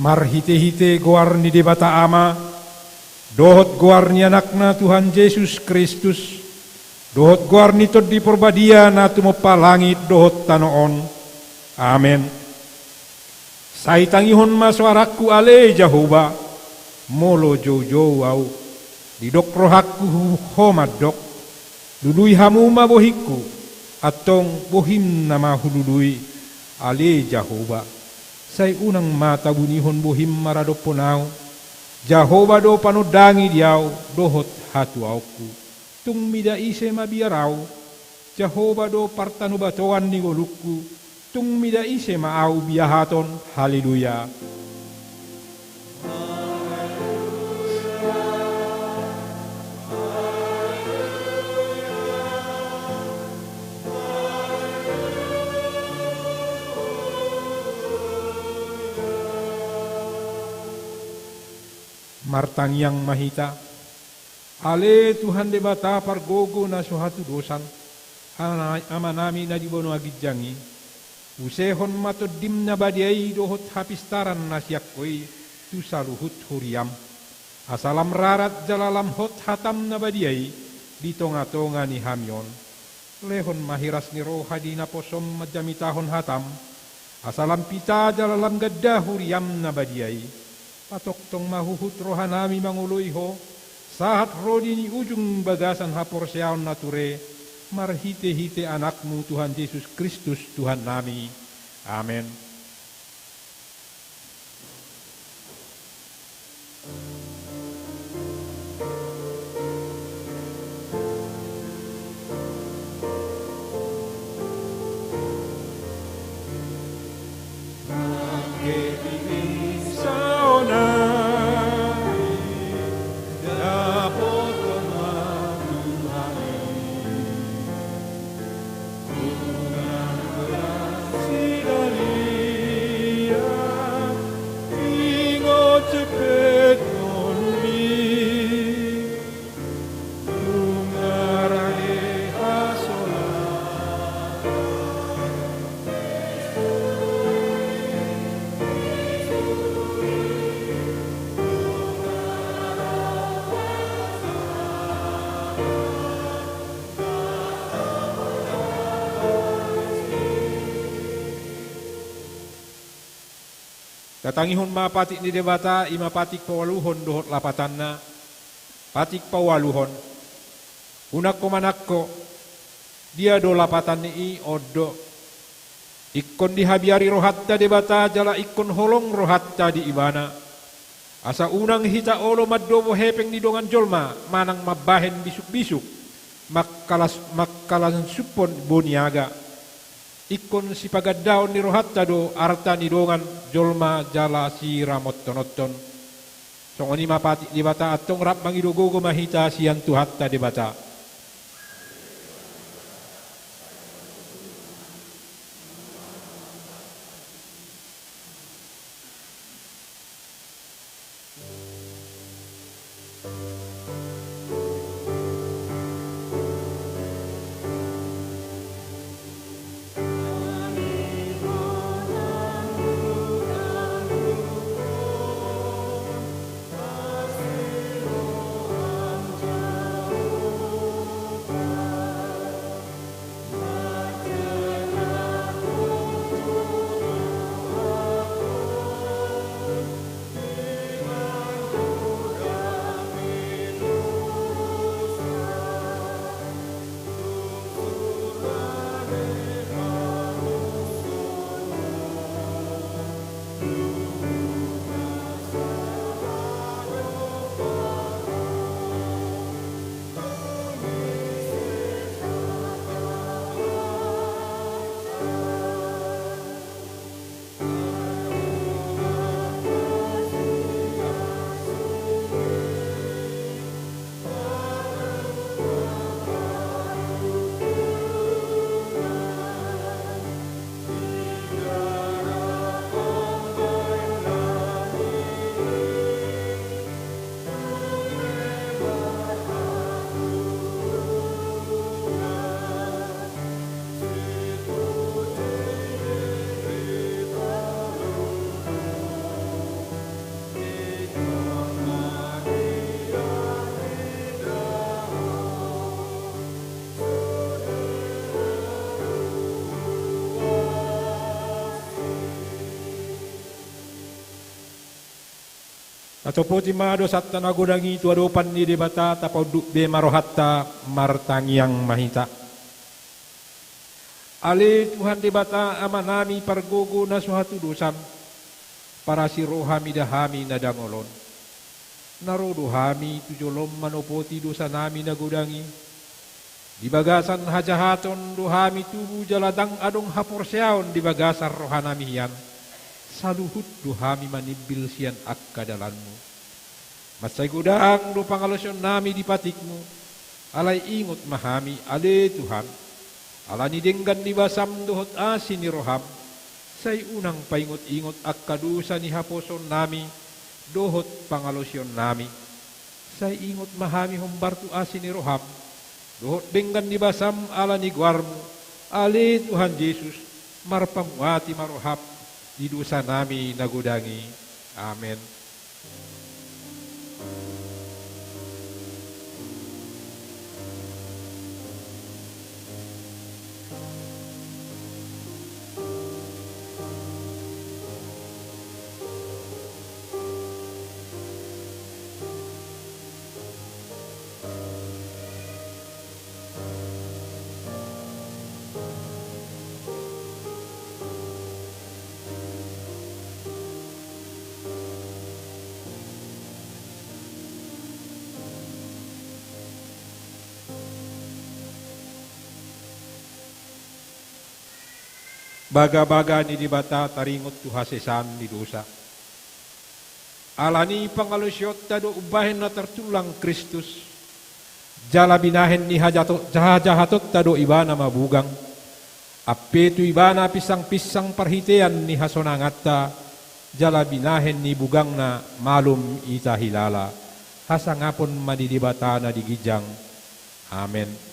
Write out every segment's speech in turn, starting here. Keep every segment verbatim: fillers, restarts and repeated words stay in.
Marhite-hite goar ni Debata Ama, dohot goar ni Anakna Tuhan Jesus Kristus, dohot goar ni Tondi Porbadia na tumompa langit dohot tano on. Amen. Sai tangihon ma soarangku ale Jahowa, molo joujou ahu. Didok rohangku tu Ho mandok: Lului hamu ma bohingku, antong bohim nama hulului, ale Jahowa. Sai unang ma tabunihon bohim maradophon ahu. Jahowa do panondangi di ahu dohot hatuaonku. Tung mida ise mabiar ahu? Jahowa do partanobatoan ni ngolungku. Tung mida ise ma ahu biahaton? Haleluya. Martangiang ma hita. Ale Tuhan Debata pargogo na so hatudosan, Ana-, Amanami na di banua ginjang i, usehon ma Tondim na badia i dohot hapistaran na sian Ho i tu saluhut huriam. Asa lam rarat jala lam hot hatam na badia i di tonga-tonga ni hami on. Lehon ma hiras ni roha di naposom manjamitahon hatam, asa lam pita jala lam ganda huriam na badia i. Patongtong ma huhut rohanami mangoloi Ho, sahat ro di ujung bagasan haporseaon na ture, marhite-hite Anakmu Tuhan Jesus Kristus Tuhannami. Amen. Tatangihon ma patik ni Debata, i ma patik paualuhon dohot lapatanna. Patik paualuhon. Unang ho manangko, dia do lapatan ni i? On do. Ingkon dihabiari rohanta Debata jala ingkon holong rohanta di Ibana. Asa unang hita olo mandobo hepeng ni dongan jolma manang mambahen bisuk-bisuk, mangkalas-, mangkalansuphon boniaga. Ingkon sipagandaon ni rohanta do arta ni dongan jolma jala siramothononhon. Songon i ma patik ni Debata, antong rap mangido gogo ma hita sian Tuhanta Debata. Tatopoti ma dosanta na godang i tu adopan ni Debata, tapaunduk be ma rohanta, martangiang ma hita. Ale Tuhan Debata, Amanami pargogo na so hatudosan, parasi roha mida hami na dangol on. Na ro do hami tu jolom manopoti dosanami na godang i. Di bagasan hajahaton do hami tubu jala ndang adong haporseaon di bagasan rohanami hian. Saluhut do hami manimbil sian angka dalanmu. Mansai godang do pangalaosionnami di patikmu. Alai ingot ma hami, ale Tuhan. Ala ni denggan ni basam dohot asi ni roham. Sai unang paingot-ingot angka dosa ni haposoonnami dohot pangalaosionnami. Sai ingot ma hami hombar tu asi ni roham dohot denggan ni basam ala ni goarmu, ale Tuhan Jesus, marpamuati ma roham di dosanami na godang i. Amen. Bagabaga ni Debata taringot tu hasesaan ni dosa. Ala ni pangalaosionta do umbahen na tartulang Kristus, jala binahen ni hajato-, hajahatonta do Ibana mabugang. Ampe tu Ibana pinsangpinsang parhitean ni hasonanganta, jala binahen ni bugangna malum hita hilala. Hasangapon ma di Debata na di ginjang. Amen.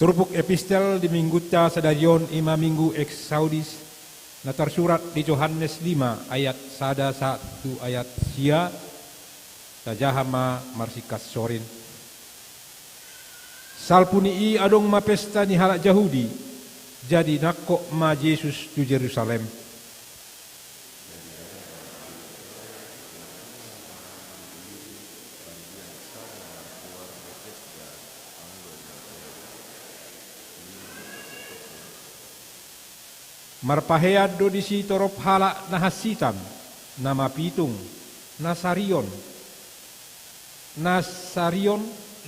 Turpuk epistel di minggunta sadari on i ma Minggu Exaudis, na tarsurat di Johannes lima ayat sada sahat tu ayat sia. Tajaha ma marsingkat sorin. Salpu ni i adong ma pesta ni halak Jahudi, jadi nangkok ma Jesus tu Jerusalem. Marpahean do disi torop halak na hansitan, na mapitung, na sarion, na sarion,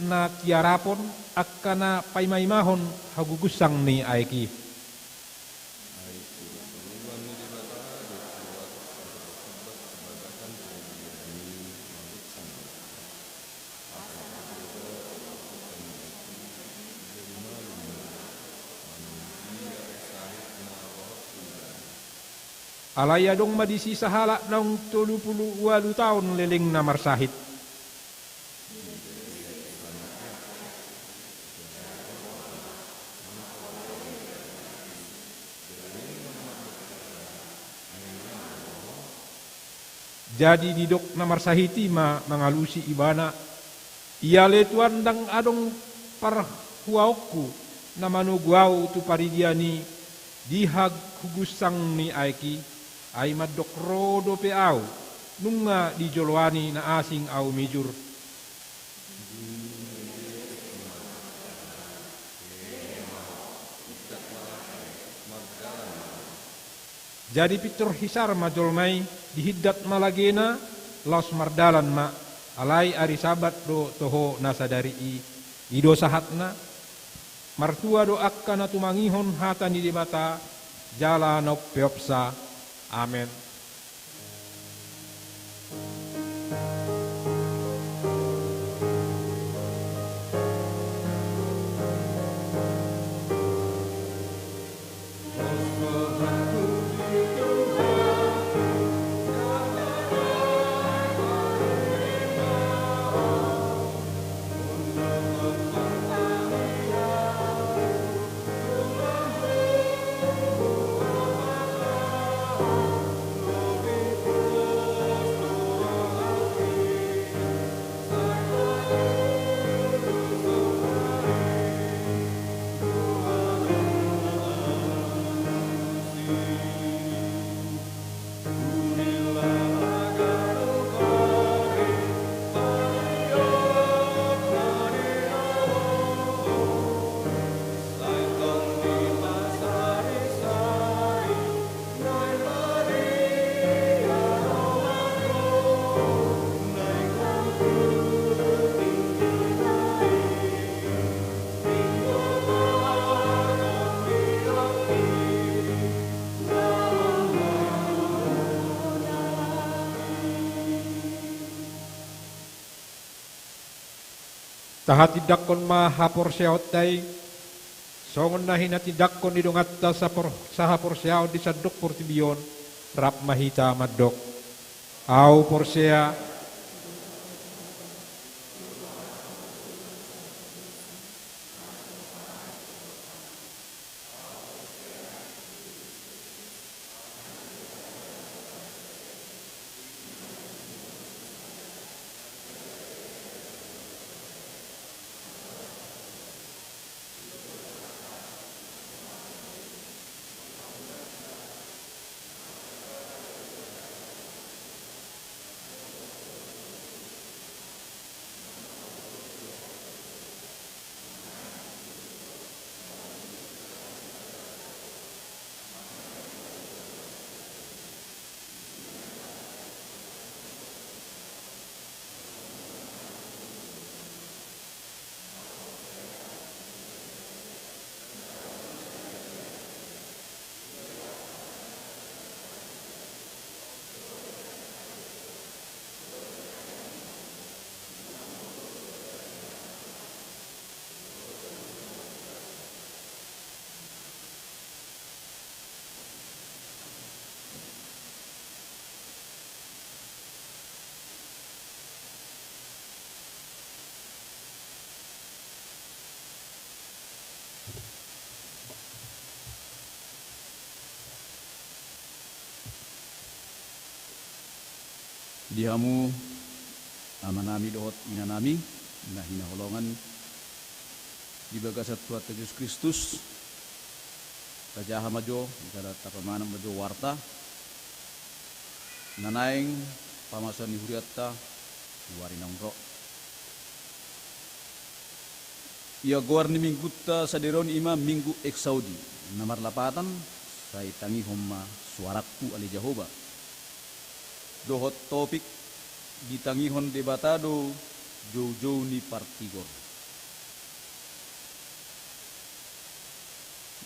na tiarapon, angka na paimaimahon hagugunsang ni aek i. Alai adong ma disi sahalak naung tolu pulu ualu taon lelengna marsahit. Jadi didok na marsahit i ma mangalusi ibana: Ia ale Tuan, ndang adong parhuaonku na manogu ahu tu paridian i di hagugunsang ni aek i, ai mandok ro dope ahu, nunga di joloan i na asing ahu mijur. Dung i ma Jesus mangkatai, Ema ho, indak ma laho, mardalan Jadi pintor hisar ma jolma i, dihindat ma lagena, laos mardalan ma, alai ari Sabat do toho na sadari i. I do sahatna. Martua do angka na tumangihon hata ni Debata jala na umpeopsa. Amen. Tahatindangkon ma haporseaonta i, songon na hinatindangkon ni donganta sapor-, sahaporseaon di sandok portibi on. Rap ma hita mandok: Ahu porsea. Di hamu amanami dohot inanami na hinaholongan di bagasan Tuhanta Jesus Kristus, tajaha ma jo jala tapamanat ma jo warta na naeng pamasuan ni hurianta di ari naung ro. Ia goar ni minggunta sadari on i ma Minggu Exaudi, na marlapatan: Sai tangihon ma suarangku, ale Jahowa. Dohot topik: Ditangihon Debata do joujou ni partigor.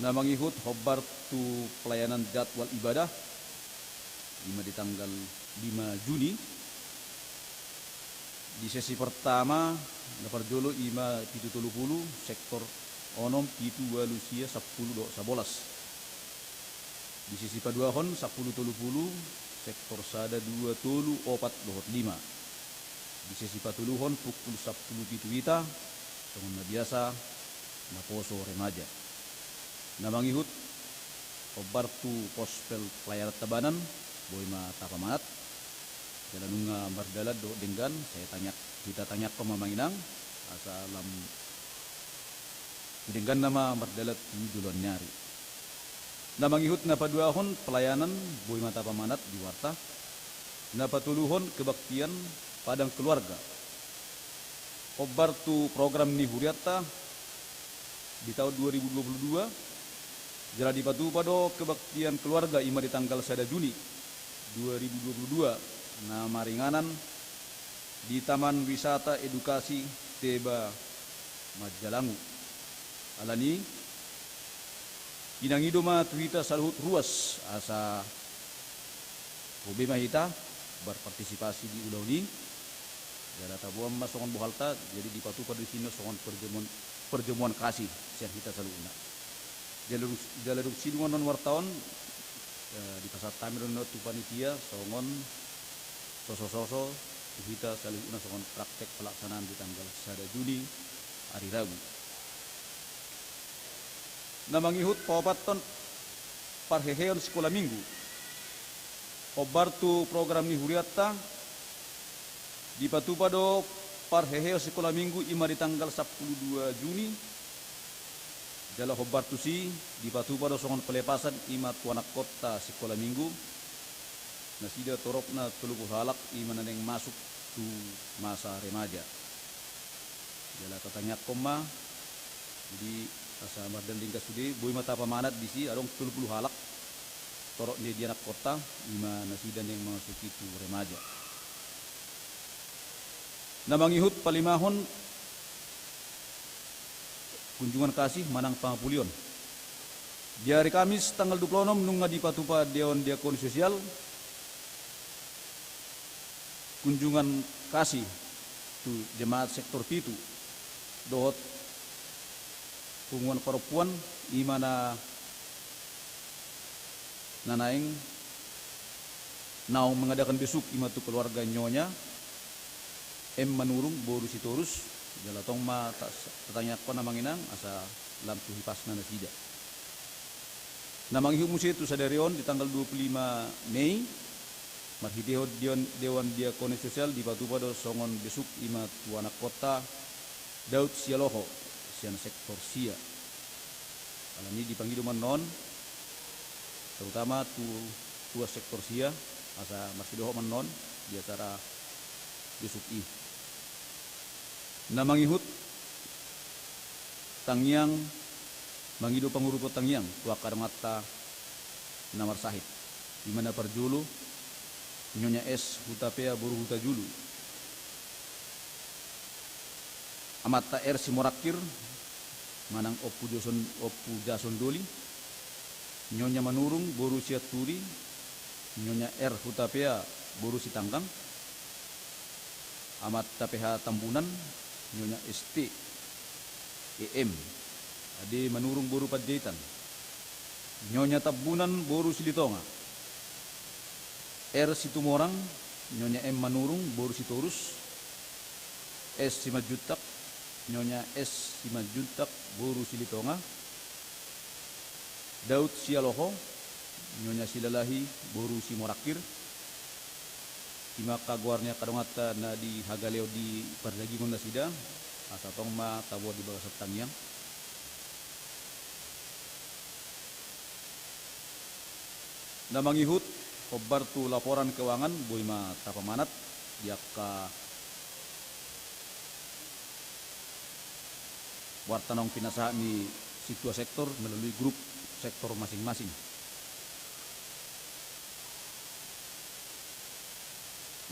Na mangihut hombar tu pelayanan jadwal ibadah, i ma di tanggal lima Juni. Di sesi pertama, na parjolo i ma pitu tolu pulu, sektor onom, pitu, ualu, sia, sampulu dohot sabolas. Di sesi paduahon, sampulu tolu pulu, sektor sada, dua, tolu, opat dohot lima. Di sesi patoluhon, pukul sampulu pitu hita, songon na biasa, naposo remaja. Na mangihut hombar tu pospel pelayanan tabanan, boi ma tapamanat. Jala nunga mardalan dohot denggan, sai tangiang, hita tangiangkon ma amang inang, asa lam denggan nama mardalan tu joloan ni ari. Na mangihut na paduahon pelayanan, boi ma tapamanat di warta. Na patoluhon kebaktian padang keluarga. Hombar tu program ni hurianta di taon dua ribu dua puluh dua, Jala dipatupa do kebaktian keluarga i ma di tanggal sada Juni dua ribu dua puluh dua na maringanan di Taman Wisata Edukasi Teba Manjalangu. Alani i, inang i do ma tu hita saluhut ruas asa Hobe ma hita berpartisipasi di ulaon i. Jala taboan ma songon bohalta, jadi dipatupa do disi songon perjamuan, perjamuan kasih sian hita saluhutna. Jala dung, jala dung sidung annon warta on, eh, dipasahat hami do annon tu panitia songon sosososo tu hita saluhutna songon praktek pelaksanaan di tanggal sada Juni, ari Rabu. Na mangihut paopathon parheheon sikola minggu. Hombar tu program ni hurianta, dipatupa do parheheon sikola minggu i ma di tanggal sampulu dua Juni. Jala hombar tusi dipatupa do songon pelepasan i ma tu anakkonta sikola minggu. Nasida toropna tolu pulu halak i ma na naeng masuk tu masa remaja. Jala tatangiangkon ma, jadi asa mardalingka sude, boi ma tapamanat disi, adong tolu pulu halak torop ni di anakkonta i ma nasida naeng mamasuki tu remaja. Na mangihut palimahon kunjungan kasih manang pangapulion. Di ari Kamis tanggal dua pulu onom nunga dipatupa Dewan Diakoni Sosial kunjungan kasih tu jemaat sektor pitu dohot punguan parompuan i ma na naeng naung mangadakan besuk i ma tu keluarga Nyonya M Manurung boru Sitorus. Jala tong ma tatangiangkon amang inang asa lam tu hipasna nasida. Na mangihut muse tu sadari on di tanggal dua pulu lima Mei, marhitehon Dewan Diakoni Sosial dipatupa do songon besuk i ma tu anakkonta Daud Sialoho sian sektor sia. Alani i dipangido ma annon terutama tu tua sektor sia asa marsidohot ma annon di acara besuk i. Na mangihut tangiang, mangido pangurupion tangiang tu angka donganta na marsahit. I ma na parjolo Nyonya S Hutapea boru Hutajulu, amanta R Simorangkir manang Ompu Jason, Ompu Jason Doli, Nyonya Manurung boru Sianturi, Nyonya R Hutapea boru Sitanggang, amanta P H Tambunan, Nyonya S T E M Ade Manurung boru Panjaitan, Nyonya Tambunan boru Silitonga, R Situmorang, Nyonya M Manurung boru Sitorus, S Simanjuntak, Nyonya S Simanjuntak boru Silitonga, Daud Sialoho, Nyonya Silalahi boru Simorangkir. I ma angka goar ni angka donganta na di hagaleon di pardagingon nasida, asa tong ma taboan di bagasan tangiang. Na mangihut hombar tu laporan keuangan, boi ma tapamanat di angka warta naung pinasahat ni sintua sektor melalui grup sektor masing-masing.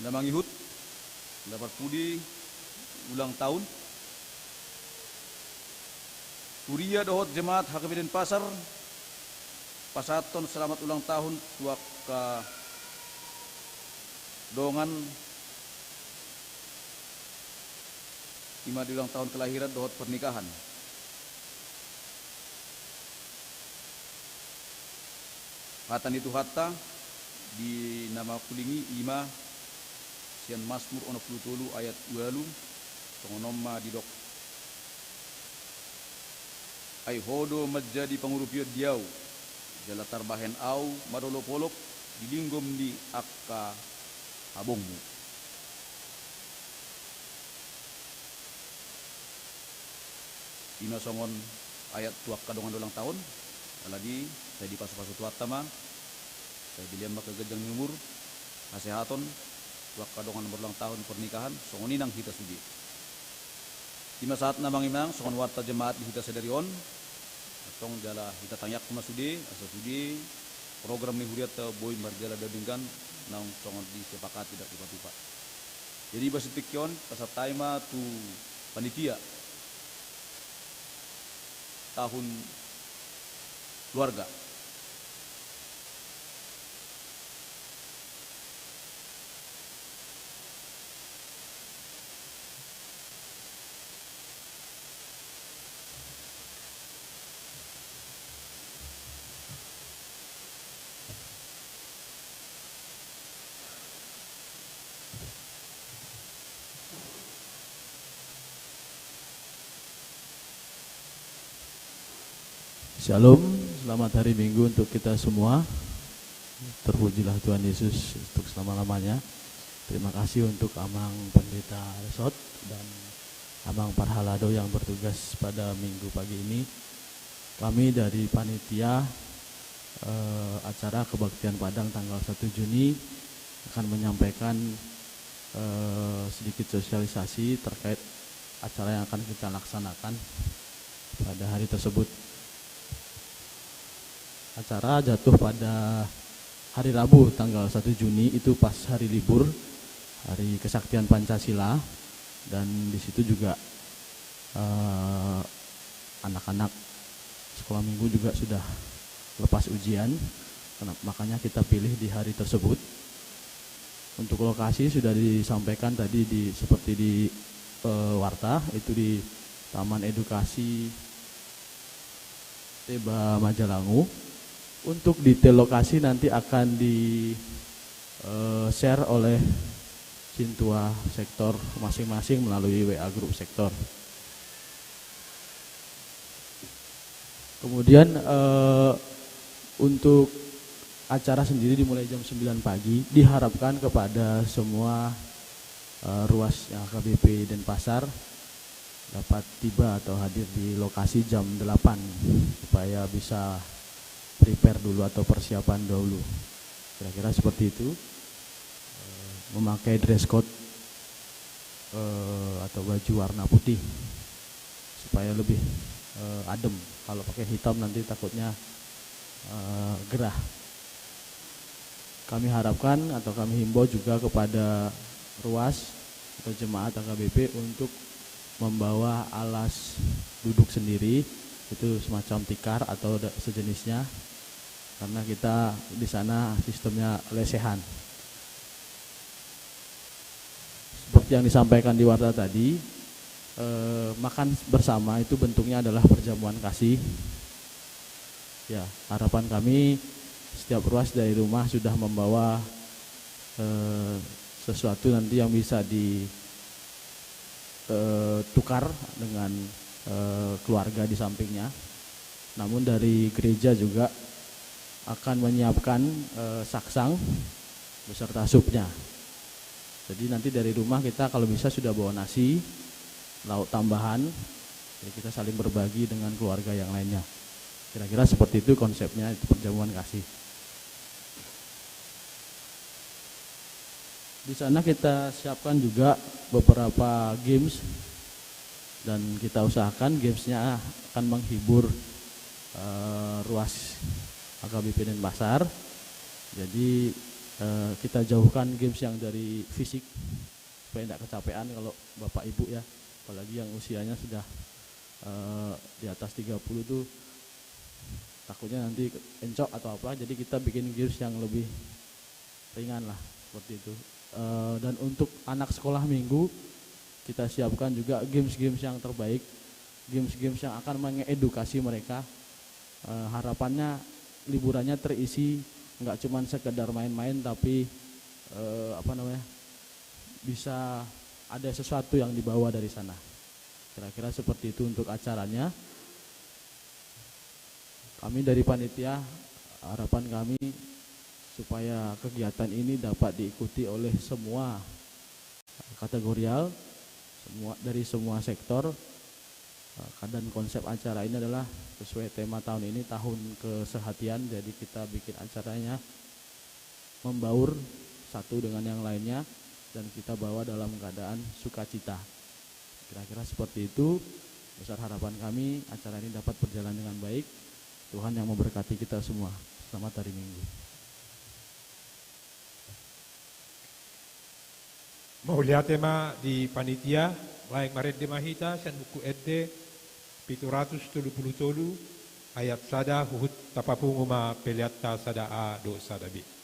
Na mangihut, na parpudi ulang tahun, huria dohot jemaat H K B Denpasar pasahathon selamat ulang tahun tu angka dongan i ma di ulang tahun kelahiran dohot pernikahan. Hata ni Tuhanta di na mangkulingi i ma sian Masmur onom pulu tolu ayat ualu, songon on ma didok: Ai Ho do manjadi pangurupion di ahu, jala tarbahen ahu marolopolop di linggom ni angka habongmu. I ma songon ayat tu angka dongan ulang tahun, alani i sai dipasupasu Tuhanta ma, sai dilehon ma angka ganjang ni umur, hasehaton tu angka dongan berulang tahun pernikahan, songon i nang hita sude. I ma sahat na mangihut songon warta jemaat di hita sadari on, Tong jala hita tangiangkon ma sude, asa sude program ni hurianta boi marjalan denggan naung songon disepakati dohot dipatupa. Jadi, bahen tingki on, pasahat hami ma tu panitia tahun keluarga. Shalom, selamat hari Minggu untuk kita semua. Terpujilah Tuhan Yesus untuk selama-lamanya. Terima kasih untuk Amang Pendeta Resort dan Amang Parhalado yang bertugas pada Minggu pagi ini. Kami dari panitia, eh, acara kebaktian Padang tanggal satu Juni akan menyampaikan, eh, sedikit sosialisasi terkait acara yang akan kita laksanakan pada hari tersebut. Acara jatuh pada hari Rabu, tanggal satu Juni, itu pas hari libur, hari kesaktian Pancasila, dan di situ juga, eh, anak-anak sekolah minggu juga sudah lepas ujian, kena-, makanya kita pilih di hari tersebut. Untuk lokasi sudah disampaikan tadi di, seperti di, eh, warta, itu di Taman Edukasi Teba Majalangu. Untuk detail lokasi nanti akan di, eh, share oleh sintua sektor masing-masing melalui W A grup sektor. Kemudian, eh, untuk acara sendiri dimulai jam sembilan pagi, diharapkan kepada semua, eh, ruas H K B P Denpasar dapat tiba atau hadir di lokasi jam delapan, supaya bisa prepare dulu atau persiapan dahulu. Kira-kira seperti itu. Eh, memakai dress code, eh, atau baju warna putih, supaya lebih, eh, adem. Kalau pakai hitam nanti takutnya, eh, gerah. Kami harapkan atau kami himbau juga kepada ruas atau jemaat H K B P untuk membawa alas duduk sendiri, itu semacam tikar atau da-, sejenisnya, karena kita di sana sistemnya lesehan. Seperti yang disampaikan di warta tadi, eh, makan bersama itu bentuknya adalah perjamuan kasih. Ya, harapan kami setiap ruas dari rumah sudah membawa, eh, sesuatu nanti yang bisa di, eh, tukar dengan, eh, keluarga di sampingnya. Namun dari gereja juga akan menyiapkan, eh, saksang beserta supnya. Jadi nanti dari rumah kita kalau bisa sudah bawa nasi, lauk tambahan, jadi kita saling berbagi dengan keluarga yang lainnya. Kira-kira seperti itu konsepnya, itu perjamuan kasih. Di sana kita siapkan juga beberapa games dan kita usahakan gamesnya akan menghibur, eh, ruas H K B P Denpasar. Jadi, eh, kita jauhkan games yang dari fisik supaya tidak kecapean kalau bapak ibu ya, apalagi yang usianya sudah, eh, di atas tiga puluh tuh takutnya nanti encok atau apa, jadi kita bikin games yang lebih ringan lah, seperti itu. Eh, dan untuk anak sekolah minggu, kita siapkan juga games-games yang terbaik, games-games yang akan mengedukasi mereka. Eh, harapannya liburannya terisi, nggak cuman sekedar main-main, tapi, eh, apa namanya, bisa ada sesuatu yang dibawa dari sana. Kira-kira seperti itu untuk acaranya. Kami dari panitia, harapan kami supaya kegiatan ini dapat diikuti oleh semua kategorial, semua, dari semua sektor. Eh, dan konsep acara ini adalah sesuai tema tahun ini, tahun kesehatian. Jadi kita bikin acaranya membaur satu dengan yang lainnya dan kita bawa dalam keadaan sukacita. Kira-kira seperti itu. Besar harapan kami acara ini dapat berjalan dengan baik. Tuhan yang memberkati kita semua. Selamat hari Minggu. Mauliate ma di panitia, laeng marende ma hita sian Buku Ende pitu ratus tolu pulu tolu, ayat sada, huhut tapapungu ma peleanta sada A dohot sada B.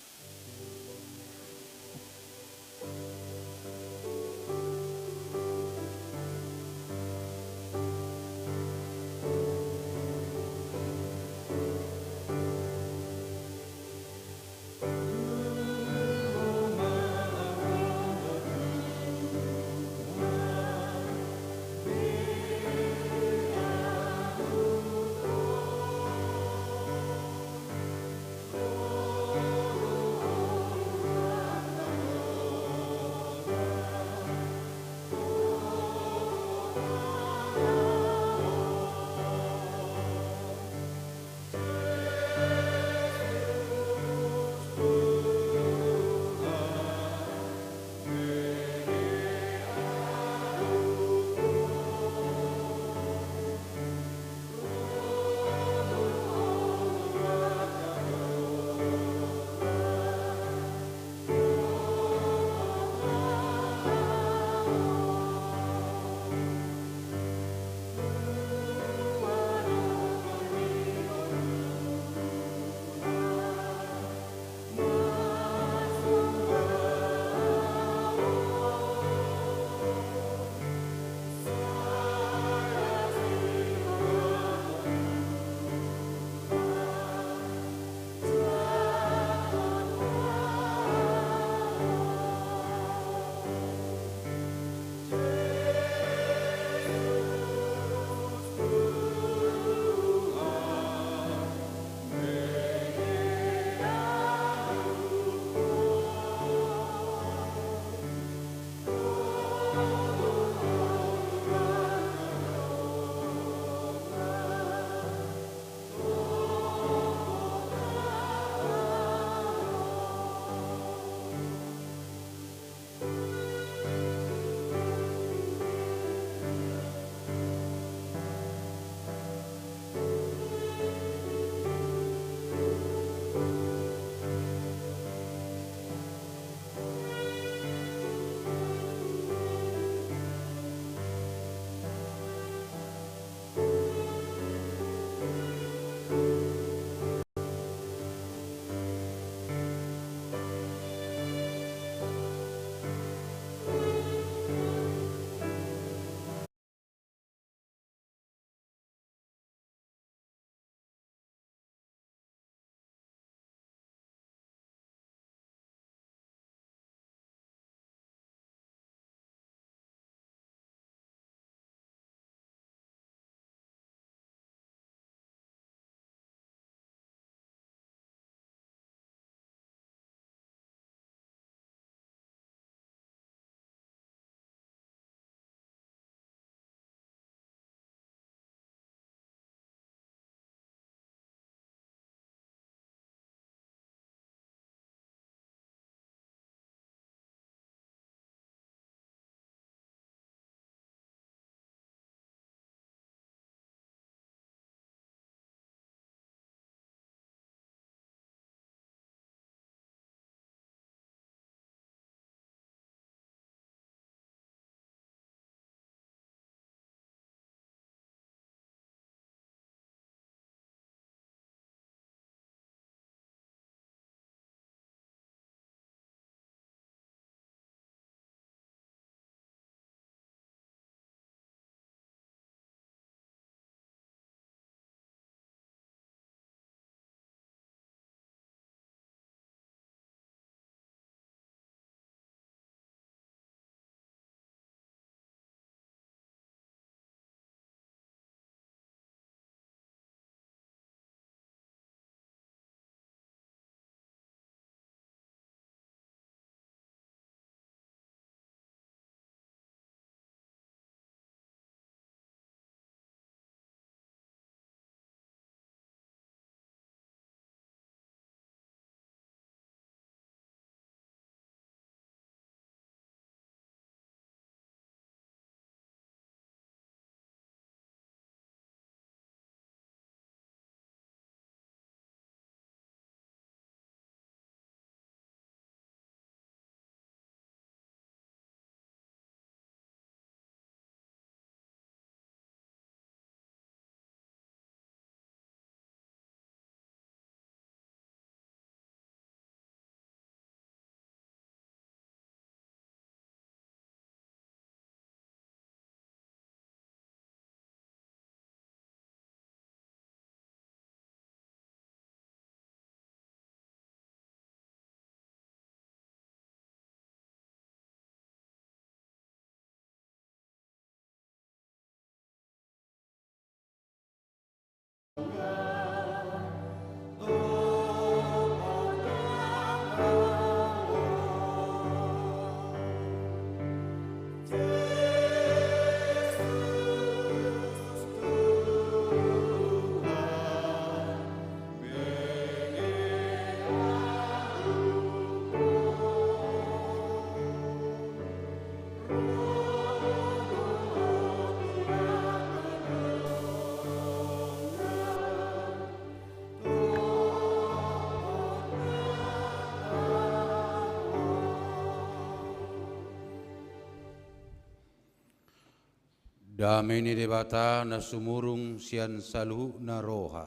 Dame ni Debata na sumurung sian saluhutna roha,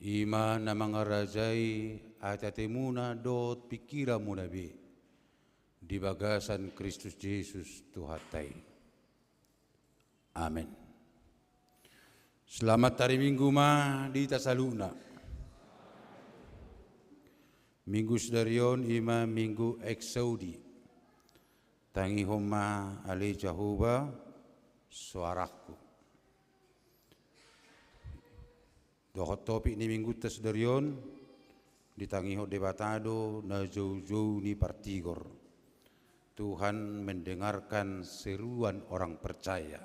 i ma na mangarajai ateatemuna dohot pingkiranmuna be di bagasan Kristus Jesus Tuhanta i. Amen. Selamat hari Minggu ma di hita saluhutna. Minggu sadari on i ma Minggu Exaudi. Tangihon ma ale Jahowa soarangku. Dohot topik ni Minggunta sadari on, ditangihon Debata do na joujou ni partigor. Tuhan mendengarkan seruan orang percaya.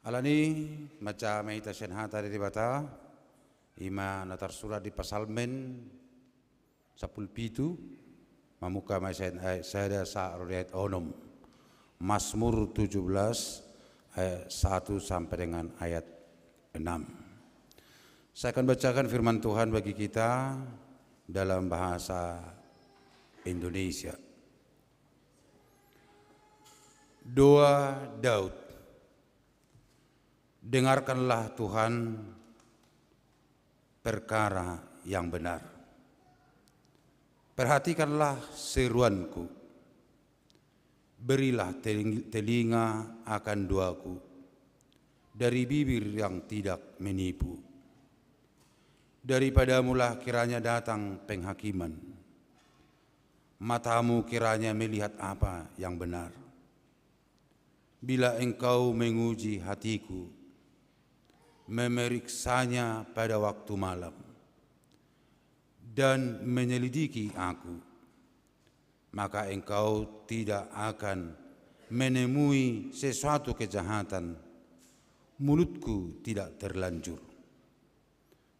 Alani, manjaha ma hita sian hata ni Debata, i ma na tarsurat di Psalmen sampulu pitu, mamungka ma sian ayat sada sahat ro di ayat onom. Mazmur tujuh belas ayat satu sampai dengan ayat enam. Saya akan bacakan firman Tuhan bagi kita dalam bahasa Indonesia. Doa Daud. Dengarkanlah, Tuhan, perkara yang benar. Perhatikanlah seruanku. Berilah teling-, telinga akan doaku dari bibir yang tidak menipu. Daripadamulah kiranya datang penghakiman. Matamu kiranya melihat apa yang benar. Bila Engkau menguji hatiku, memeriksanya pada waktu malam, dan menyelidiki aku, maka Engkau tidak akan menemui sesuatu kejahatan, mulutku tidak terlanjur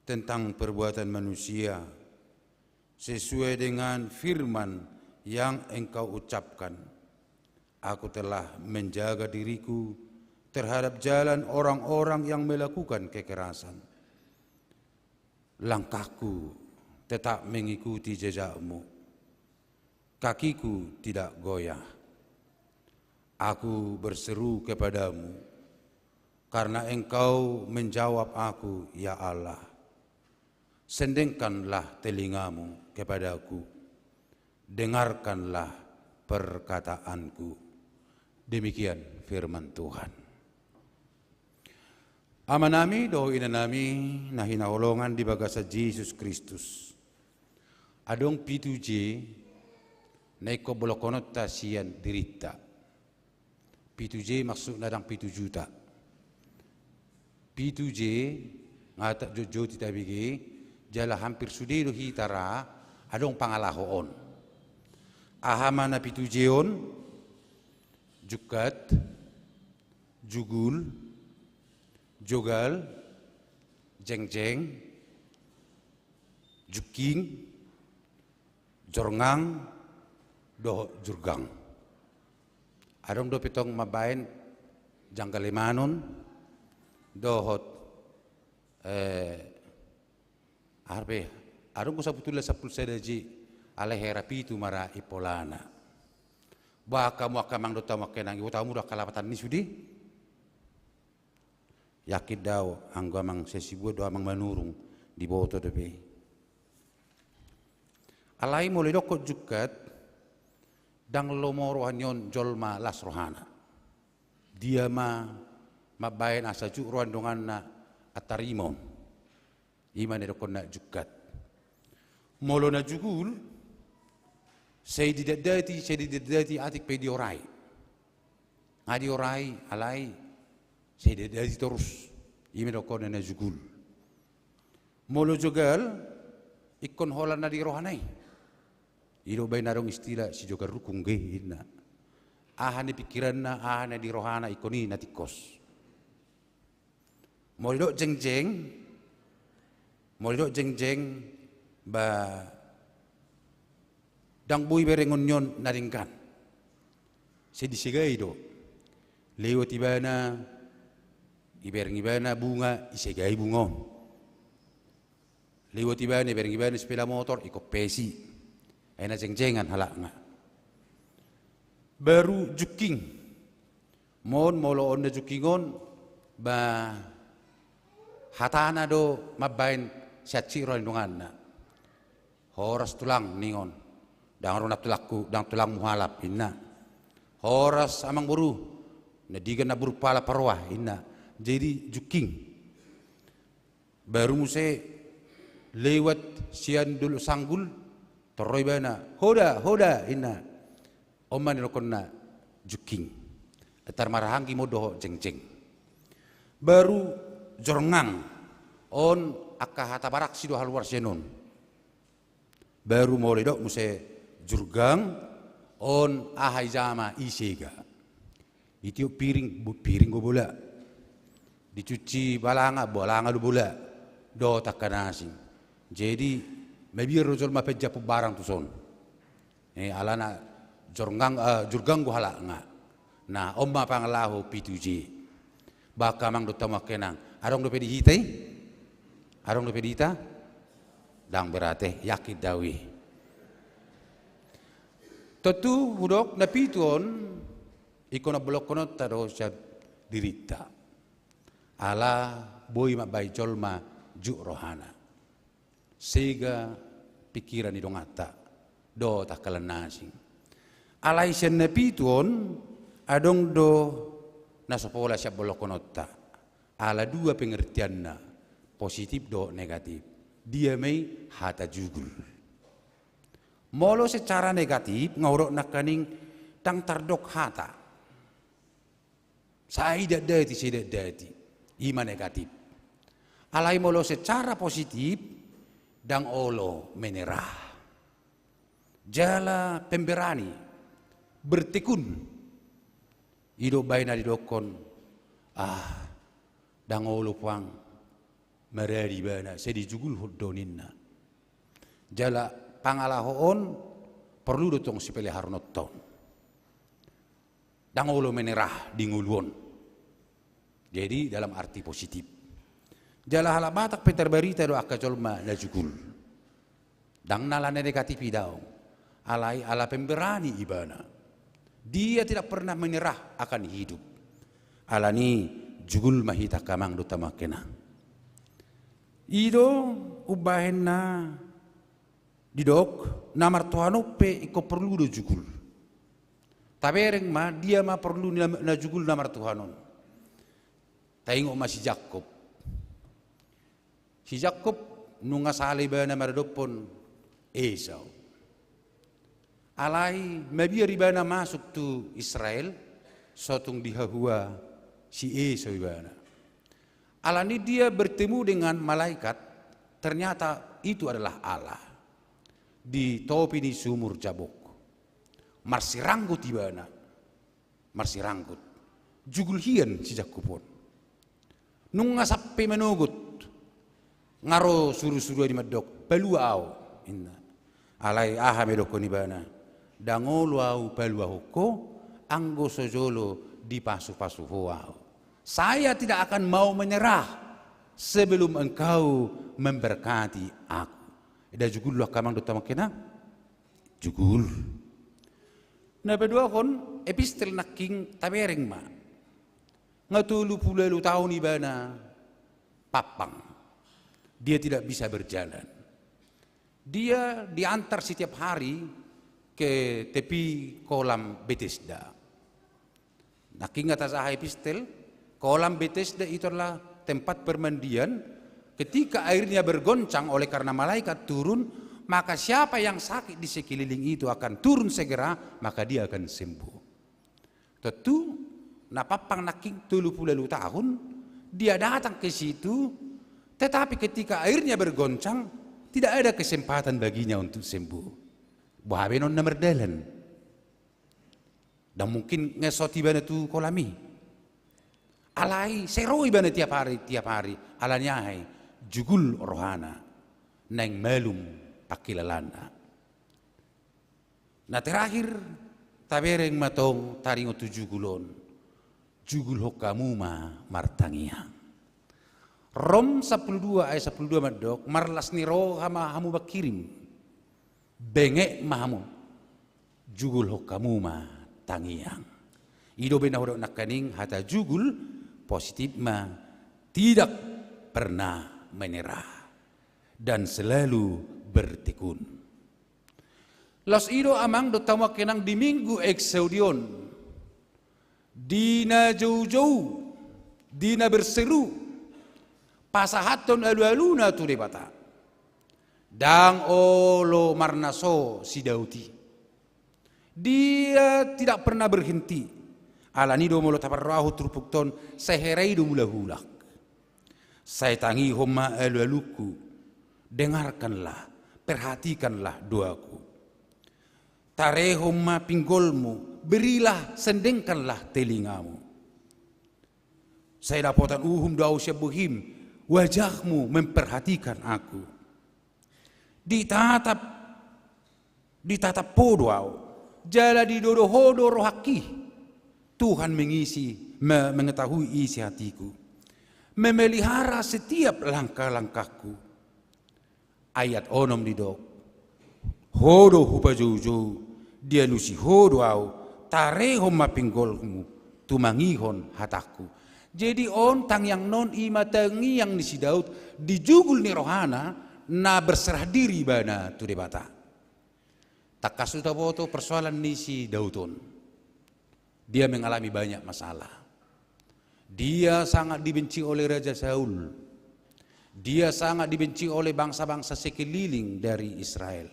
tentang perbuatan manusia, sesuai dengan firman yang Engkau ucapkan. Aku telah menjaga diriku terhadap jalan orang-orang yang melakukan kekerasan. Langkahku tetap mengikuti jejak-Mu. Kakiku tidak goyah. Aku berseru kepada-Mu, karena Engkau menjawab aku, ya Allah. Sendengkanlah telinga-Mu kepadaku, dengarkanlah perkataanku. Demikian firman Tuhan. Amanami dohot inanami na hinaholongan di bagasan Jesus Kristus. Adong pitu J na ingkon bolongkononta sian dirinta. Pitu J maksudna ndang pitu juta. Pitu J, nga ta-, jo-, jotjot tabege, jala hampir sude do hita ra adong pangalaho on. Aha ma na pitu J on? Jungkat, jugul, jogal, jengjeng, jungking, jorngang, dohot jurgang. Adong dope tong mambaen janggalemanon, dohot, eh, aha pe, adong do sabutulna sampulu sada J, alai hera pitu ma ra impolana. Bah, angka hamu angka amang dohot hamu angka inang, iboto hamu do angka lapatan ni sude? Yakin do ahu, anggo amang sian Sibuan dohot amang Manurung, diboto dope. Alai molo didokkon jungkat, ndang lomo roha ni on jolma las rohana. Dia ma mambaen asa juk roha ni donganna antar ima on. I ma na didokkonna jungkat. Molo na jugul, sai didatdati, sai didatdati atik pe diorai. Nga diorai, alai sai didatdati torus. I ma didokkonna na jugul. Molo jogal, ingkon holan na di rohana i. I do umbaen adong istilah sijogal rungkung ge inna. Aha na di pingkiranna, aha na di rohana, ingkon i na tingkos. Molo didok jengjeng, molo didok jengjeng, ba, ndang boi berengon ni on na denggan. Sai disegai do. Lewat ibana, ibereng ibana bunga, isegai bunga on. Lewat ibana, ibereng ibana sepeda motor, ingkon pesi. Ai na jengjeng halakna. Baru jungking. Mon molo on na jungking on, ba hatana do mambaen siansik roha ni donganna. Horas tulang, ninna on. Ndang ro na tulangku, ndang tulangmu halap, inna. Horas amangboru, na denggan na buruk pala paroa, inna. Jadi jungking. Baru muse lewat sian Dolok Sanggul, torro ibana, "Hoda, hoda," inna. On ma nidokkonna jungking. Tar marhahaanggi ma on dohot jengjeng. Baru jorngang, on angka hata baraksi do haluar sian on. Baru molo didok muse jurgang, on aha, i jama, i sega. Ditiop piring, bo-, piring do bola. Dicuci balanga, balanga do bola. Dohot angka na asing. Jadi mabiar do jolma pajampon barang tuson. Eh, alana jorngang, eh, jurgang do halakna. Nah, on ma pangalaho pitu J. Ba angka amang dohot hamu angka inang, adong dope di hita i? Adong dope di hita? Ndang berate, yakin do au i. Tontu hudok na pitu on, ingkon na bolongkononta do sian dirinta. Ala boi mambaen jolma jut rohana. Sega pikiran ni donganta dohot angka na asing. Alai sian na pitu on, adong do na so pola sian bolongkononta. Ala dua pengertianna, positif dohot negatif. Dia ma i hata jugul. Molo secara negatif, nga hudok nangkaning ndang tardok hata. Sai idatdati, sai idatdati. I ma negatif. Alai molo secara positif, ndang olo menyerah. Jala pemberani, bertekun. I do umbahen na didokkon, ah, ndang olo puang, maradi ibana, sai dijugulhon do ninna. Jala pangalaho on porlu do tong sipeleharononta on. Ndang olo menyerah di ngolu on. Jadi dalam arti positif. Jala halak Batak pe tarbarita do angka jolma na jugul. Ndang na ala na negatif i daong. Alai ala pemberani ibana. Dia tidak pernah menyerah akan hidup. Alani jugul ma hita angka amang dohot hamu angka inang. I do umbahen na didok, na martuhan on pe ingkon porlu do jugul. Tabereng ma, dia ma porlu na, na jugul na martuhan on. Taingot ma si Jakkob. Si Jakkob nunga sala ibana maradophon Esau. Alai mabiar ibana masuk tu Israel, so tung dihahua si Esau ibana. Alani dia bertemu dengan malaikat, ternyata itu adalah Allah. Di topi ni sumur Jabok. Marsiranggut ibana. Marsiranggut. Jugul hian si Jakkob on. Nunga sampe manogot. Nga ro surusuruan i mandok, "Palua au," inna. Alai aha ma didokkon ibana? "Ndang olo au paluahon ho, anggo so jolo dipasupasu ho au. Saya tidak akan mau menyerah sebelum engkau memberkati aku." Eda jugul do angka amang dohot hamu angka inang? Jugul. Na paduahon, epistel nangkin tabereng ma. Nga tolu pulu ualu taon ibana pampang. Dia tidak bisa berjalan. Dia diantar setiap hari ke tepi kolam Betesda. Nangkin nga tajaha epistel, kolam Betesda itu adalah tempat permandian. Ketika airnya bergoncang oleh karena malaikat turun, maka siapa yang sakit di sekeliling itu akan turun segera, maka dia akan sembuh. Tontu, na pampang nangkin tolu pulu ualu taon, dia datang ke situ, tetapi ketika airnya bergoncang, tidak ada kesempatan baginya untuk sembuh. Boha be non na mardalan. Ndang mungkin ngesot ibana tu kolam i. Alai, sai ro ibana tiap hari, tiap hari. Alani aha i? Jugul rohana. Naeng malum pangkilalaanna. Na terakhir, tabereng ma tong taringot tu jugul on. Jugulhon hamu ma martangiang. Rom sampulu dua ayat sampulu dua mandok, marlas ni roha ma hamu mangkirim. Benget ma hamu. Jugulhon hamu ma tangiang. I do baen na hudok nangkaning hata jugul positif ma, tidak pernah menyerah dan selalu bertekun. Laos i do amang dohot hamu angka inang di Minggu Exaudi on, di na joujou, di na berseru, pasahathon alualuna tu Debata. Ndang olo marnaso si Daud i. Dia tidak pernah berhenti. Alani do molo taparrohahon turpukta on, sai hera i do mulak-ulak. Sai tangihon ma alualungku, dengarkanlah, perhatikanlah doaku. Tarehon ma pinggolmu, berilah, sendengkanlah telingamu. Sai dapotan uhum do ahu sian bohim, wajahmu memperhatikan aku. Ditatap, ditatap Ho do ahu, jala didodo Ho do rohangki. Tuhan mengisi, me-, mengetahui isi hatiku, memelihara setiap langkah-langkahku. Ayat onom didok, Ho do hupajoujou, dialusi Ho do ahu, tarehon ma pinggolmu, tumangihon hatangku. Jadi on tangiangna on i ma tangiang ni si Daud di jugul ni rohana na berserah diri ibana tu Debata. Tangkas do taboto persoalan ni si Daud on. Dia mengalami banyak masalah. Dia sangat dibenci oleh Raja Saul. Dia sangat dibenci oleh bangsa-bangsa sekeliling dari Israel.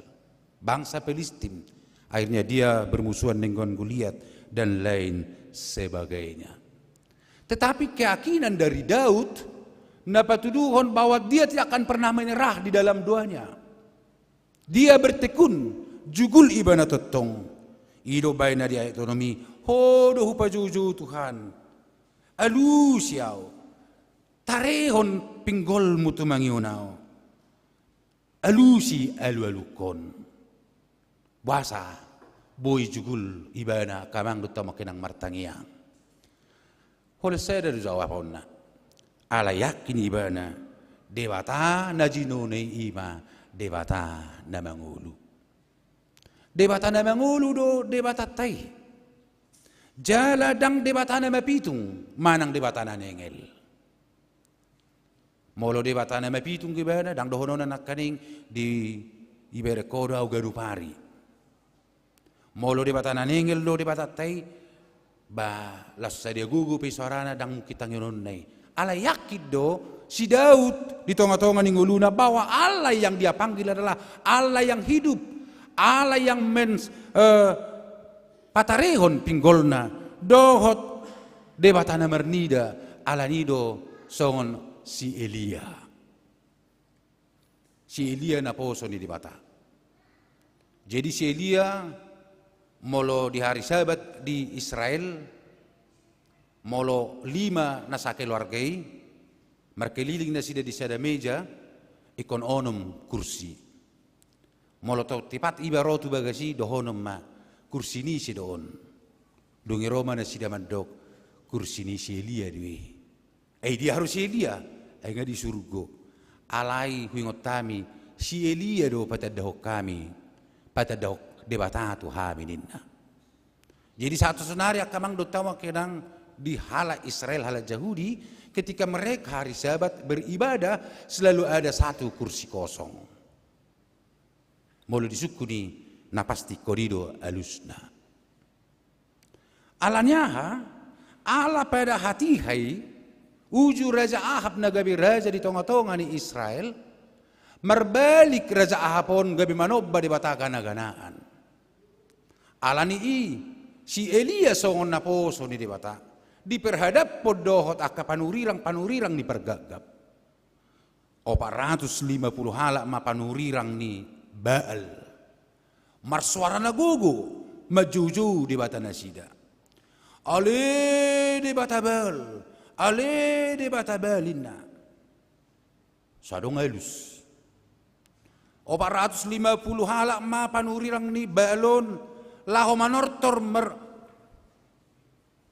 Bangsa Filistin. Akhirnya dia bermusuhan dengan Goliat dan lain sebagainya. Tetapi keyakinan dari Daud na patuduhon bahwa dia tidak akan pernah menyerah di dalam doanya. Dia bertekun, jugul ibana tongtong. I do baen na di ayat onom i, Ho do hupajoujou Tuhan. Alusi ahu. Tarehon pinggolmu tumangihon ahu. Alusi alualungkon. Boasa boi jugul ibana, angka amang dohot hamu angka inang, martangiang? Holan sada do jawabonna. Ala yakin ibana, Debata na jinona i ma Debata na mangolu. Debata na mangolu do Debatanta i. Jala ndang Debata na mapitung manang Debata na nengel. Molo Debata na mapitung ibana, ndang dohononna nangkaning di, dibereng ho do ahu ganup ari. Molo Debata na nengel do Debatanta i, ba laos sadia gogo pe soarana ndang mungkin tangihononna i. Alai yakin do si Daud di tonga-tonga ni ngoluna bahwa Allah yang dia panggil adalah Allah yang hidup, Allah yang men-, eh, patarehon pinggolna dohot Debata na marnida. Alani do songon si Elia. Si Elia naposo ni Debata. Jadi si Elia, molo di hari Sabat di Israel, molo lima na sakeluarga i, markeliling nasida di sada meja, ingkon onom kursi. Molo tong tipat iba ro tu bagas i, dohonon ma, kursi ni ise do on? Dung i ro ma nasida mandok, kursi ni si Elia do i. Ai dia haru si Elia? Ai nga di surgo. Alai huingot hami, si Elia do patandahon hami, patandahon Debata tu hami, ninna. Jadi sahat tu sonari angka amang dohot hamu angka inang, di halak Israel, halak Jahudi, ketika mereka hari Sabat beribadah, selalu ada satu kursi kosong. Molo disungkun i, na pasti ingkon i do alusna. Alani aha? Ala pada hatiha i, uju Raja Ahab na gabe raja di tonga-tonga ni Israel, marbalik Raja Ahab on gabe manomba debata gana-ganaan. Alani i, si Elia songon naposo ni Debata, diperhadaphon dohot angka panurirang-panurirang ni pargapgap. Opat ratus lima puluh halak ma panurirang ni Baal. Marsoara na gogo, manjoujou debata nasida. Ale debata Baal, ale debata Baal, ninna. So adong alus. Opat ratus lima puluh halak ma panurirang ni Baal on, laho manortor mer-,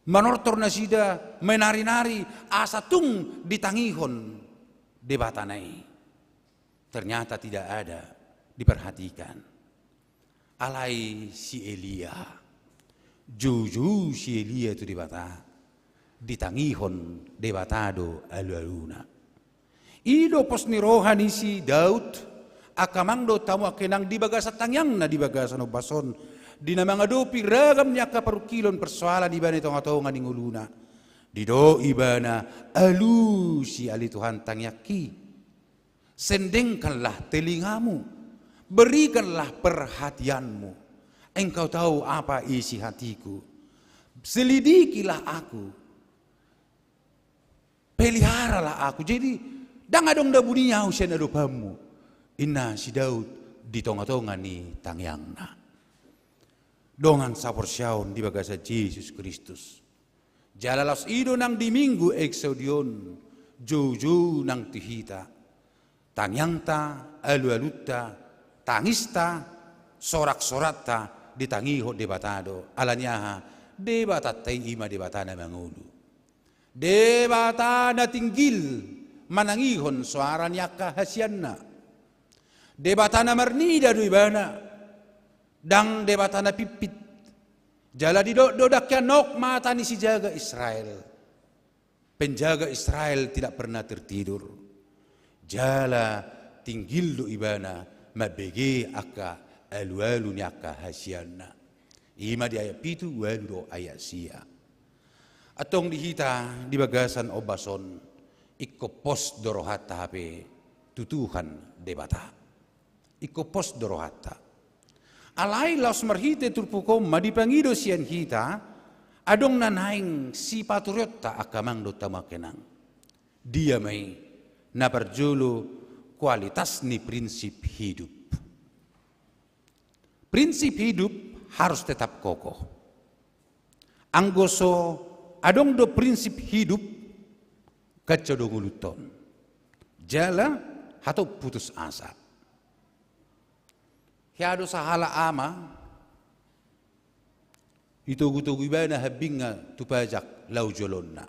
manortor nasida, menari-nari, asa tung ditangihon debatana i. Ternyata tidak ada diperhatikan. Alai si Elia, Joujou si Elia tu Debata, ditangihon Debata do alualuna. I do pos ni roha ni si Daud, angka amang dohot hamu angka inang, di bagasan tangiangna di bagasan ombas on, di na mangadopi ragam ni angka parungkilon persoalan ibana di tongatonga ni ngoluna. Didok ibana, alusi ale Tuhan tangiangki. Sendengkanlah telingamu, berikanlah perhatianmu. Engkau tahu apa isi hatiku. Selidikilah aku. Peliharalah aku. Jadi, ndang adong na buni ahu sian adopanmu. Inna si Daud di tongatonga ni tangiangna. Dongan saporseaon di bagasan Jesus Kristus. Jala laos i do nang di Minggu Exaudion, joujou nang tu hita. Tangiangta, alualunta, tangista, soraksoranta, ditangihon Debata do. Alani aha, Debatanta i ima Debata na mangolu. Debata na tinggil manangihon soara ni angka hasianna. Debata na marnida do ibana. Ndang Debata na pimpit. Jala didok do ndang hian nok mata ni sijaga Israel. Penjaga Israel tidak pernah tertidur. Jala tinggil do ibana mambege angka alualu ni angka hasianna. Ima di ayat pitu, ualu dohot ayat sia. Antong di hita di bagasan ombas on, ingkon pos do rohanta hape tu Tuhan Debata. Ingkon pos do rohanta. Alai laos marhite turpuk on ma dipangido sian hita, adong na naeng sipaturionta angka amang dohot hamu angka inang. Dia ma i? Na parjolo, kualitas ni prinsip hidup. Prinsip hidup harus tetap kokoh. Anggo so adong do prinsip hidup, kacau do ngolunta on. Jala hatop putus asa. Hea do sahala ama, itogutogu ibana hambingna tu pajak laho jolonna.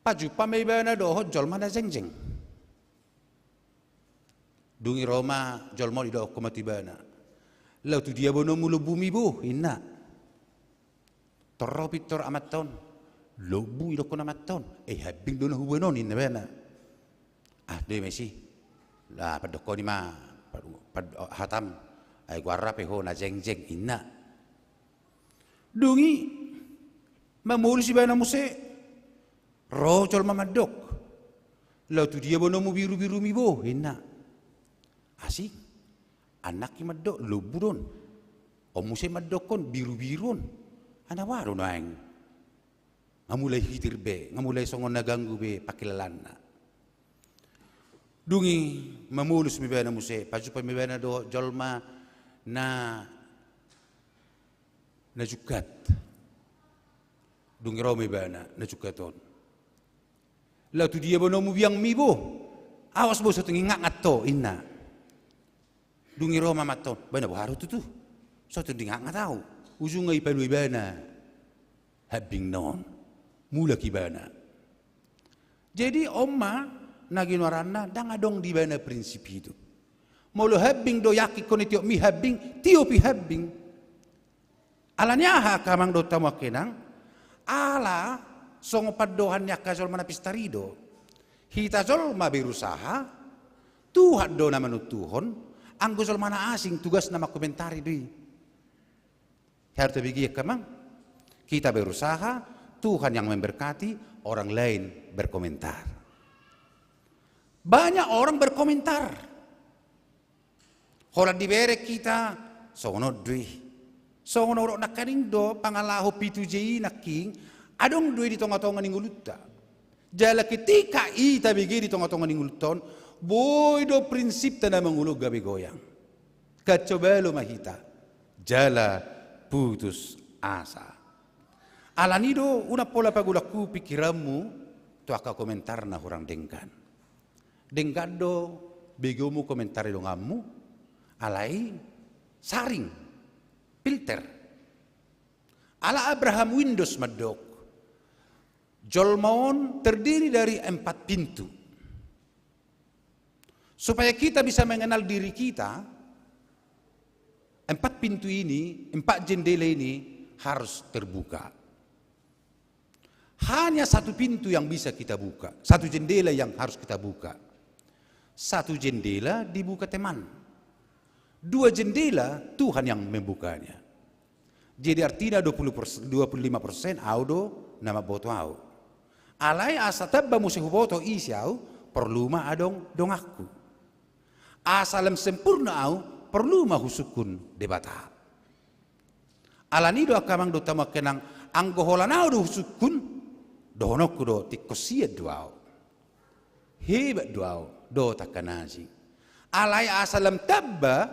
Pajumpa ma ibana dohot jolma na jengjeng. Dung i ro ma jolma on, didokkon ma tu ibana, laho tu dia bonomu lombumi bo, inna. Torro pintor amanta on. Lombu, didokkon amanta on. Eh, hambing do na huboan on, inna ibana. Ah, doi ma isi. Lah, pandokkon i ma, pad-, pad-, hatam. Ai goarna pe ho na jengjeng, inna. Dung i mamolus ibana muse. Ro jolma mandok, laho tu dia bonomu birubirumi bo, inna. Asing. Anak i mandok, lombu do on. On muse mandokkon birubiru on. Ala boha do nuaeng? Nga mulai hitir be, nga mulai songon na ganggu be pangkilalaanna. Dung i mamolus ma ibana muse, pajumpa ma ibana dohot jolma na, na jungkat. Dung i ro ma ibana na jungkat on. Laho tu dia bonomu biangmi bo? Awas bo so tung ingatngat ho, inna. Dung i ro ma amanta on, ba na boha do tutu? So tung ingatngat ahu. Ujungna ipalua ibana hambingna on. Mulak ibana. Jadi on ma na ginoaranna, ndang adong di ibana prinsip hidup. Molo hambing do, yakin ho na tiopmi hambing, tiopi hambing. Alani aha angka amang dohot hamu angka inang? Ala songon pandohan ni angka jolma na pistar i do. Hita jolma berusaha, Tuhan do na manontuhon, anggo jolma na asing tugasna mangkomentari do i. Harus tabege angka amang. Kita berusaha, Tuhan yang memberkati, orang lain berkomentar. Banyak orang berkomentar. Holan dibereng hita, songon on do i. Songon na hudok nangkaning do, pangalaho pitu J i nangkin, adong do i di tongatonga ni ngolunta. Jala ketika i tabege di tongatonga ni ngolunta on, boi do prinsipta na mangolu gabe goyang. Kacobalo ma hita, jala putus asa. Alani do, unang pola pagulanghu pingkiranmu tu angka komentar na hurang denggan. Denggan do begeonmu komentar ni donganmu, alai saring, filter. Ala Abraham Windows mandok, jolma on terdiri dari empat pintu. Supaya kita bisa mengenal diri kita, Empat pintu ini, empat jendela ini harus terbuka. Hanya satu pintu yang bisa kita buka, satu jendela yang harus kita buka. Satu jendela dibuka teman. Dua jendela Tuhan yang membukanya. Jadi artina dua puluh persen, dua puluh lima persen au do na mamboto au. Alai asa tamba muse huboto ise au, porlu ma adong donganku. Asa lam sempurna au, porlu ma husungkun Debata. Alani do angka amang dohot hamu angka inang, anggo holan au do husungkun, dohononku do tingkos sian do au. Hebat do au, dohot angka na asing. Alai asa lam tamba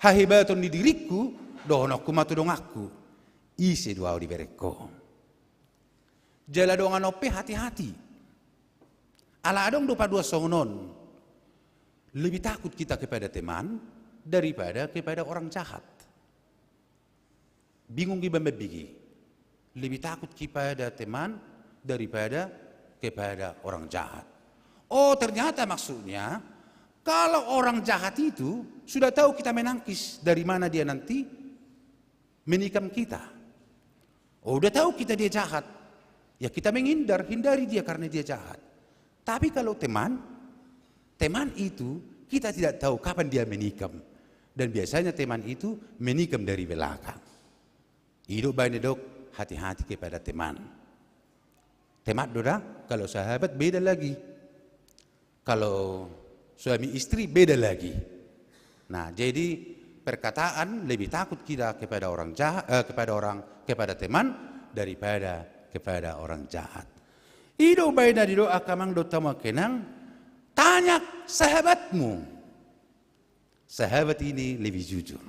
hahebaton ni diringku, dohononku ma tu donganku. Ise do au dibereng ho. Jala dongan on pe hati-hati. Ala adong do paduan songon on. Lebih takut kita kepada teman daripada kepada orang jahat. Bingung iba mambege. Lebih takut kepada teman daripada kepada orang jahat. Oh, ternyata maksudnya, kalau orang jahat itu sudah tahu kita menangkis dari mana dia nanti menikam kita. Oh, udah tahu kita dia jahat. Ya, kita menghindar, hindari dia karena dia jahat. Tapi kalau teman, teman itu kita tidak tahu kapan dia menikam. Dan biasanya teman itu menikam dari belakang. I do baen didok, hati-hati kepada teman. Teman do da, kalau sahabat beda lagi. Kalau suami istri beda lagi. Nah, jadi perkataan lebih takut kita kepada orang jahat, eh, kepada orang, kepada teman daripada kepada orang jahat. I do baen na didok angka amang dohot hamu angka inang, tanya sahabatmu. Sahabat ini lebih jujur.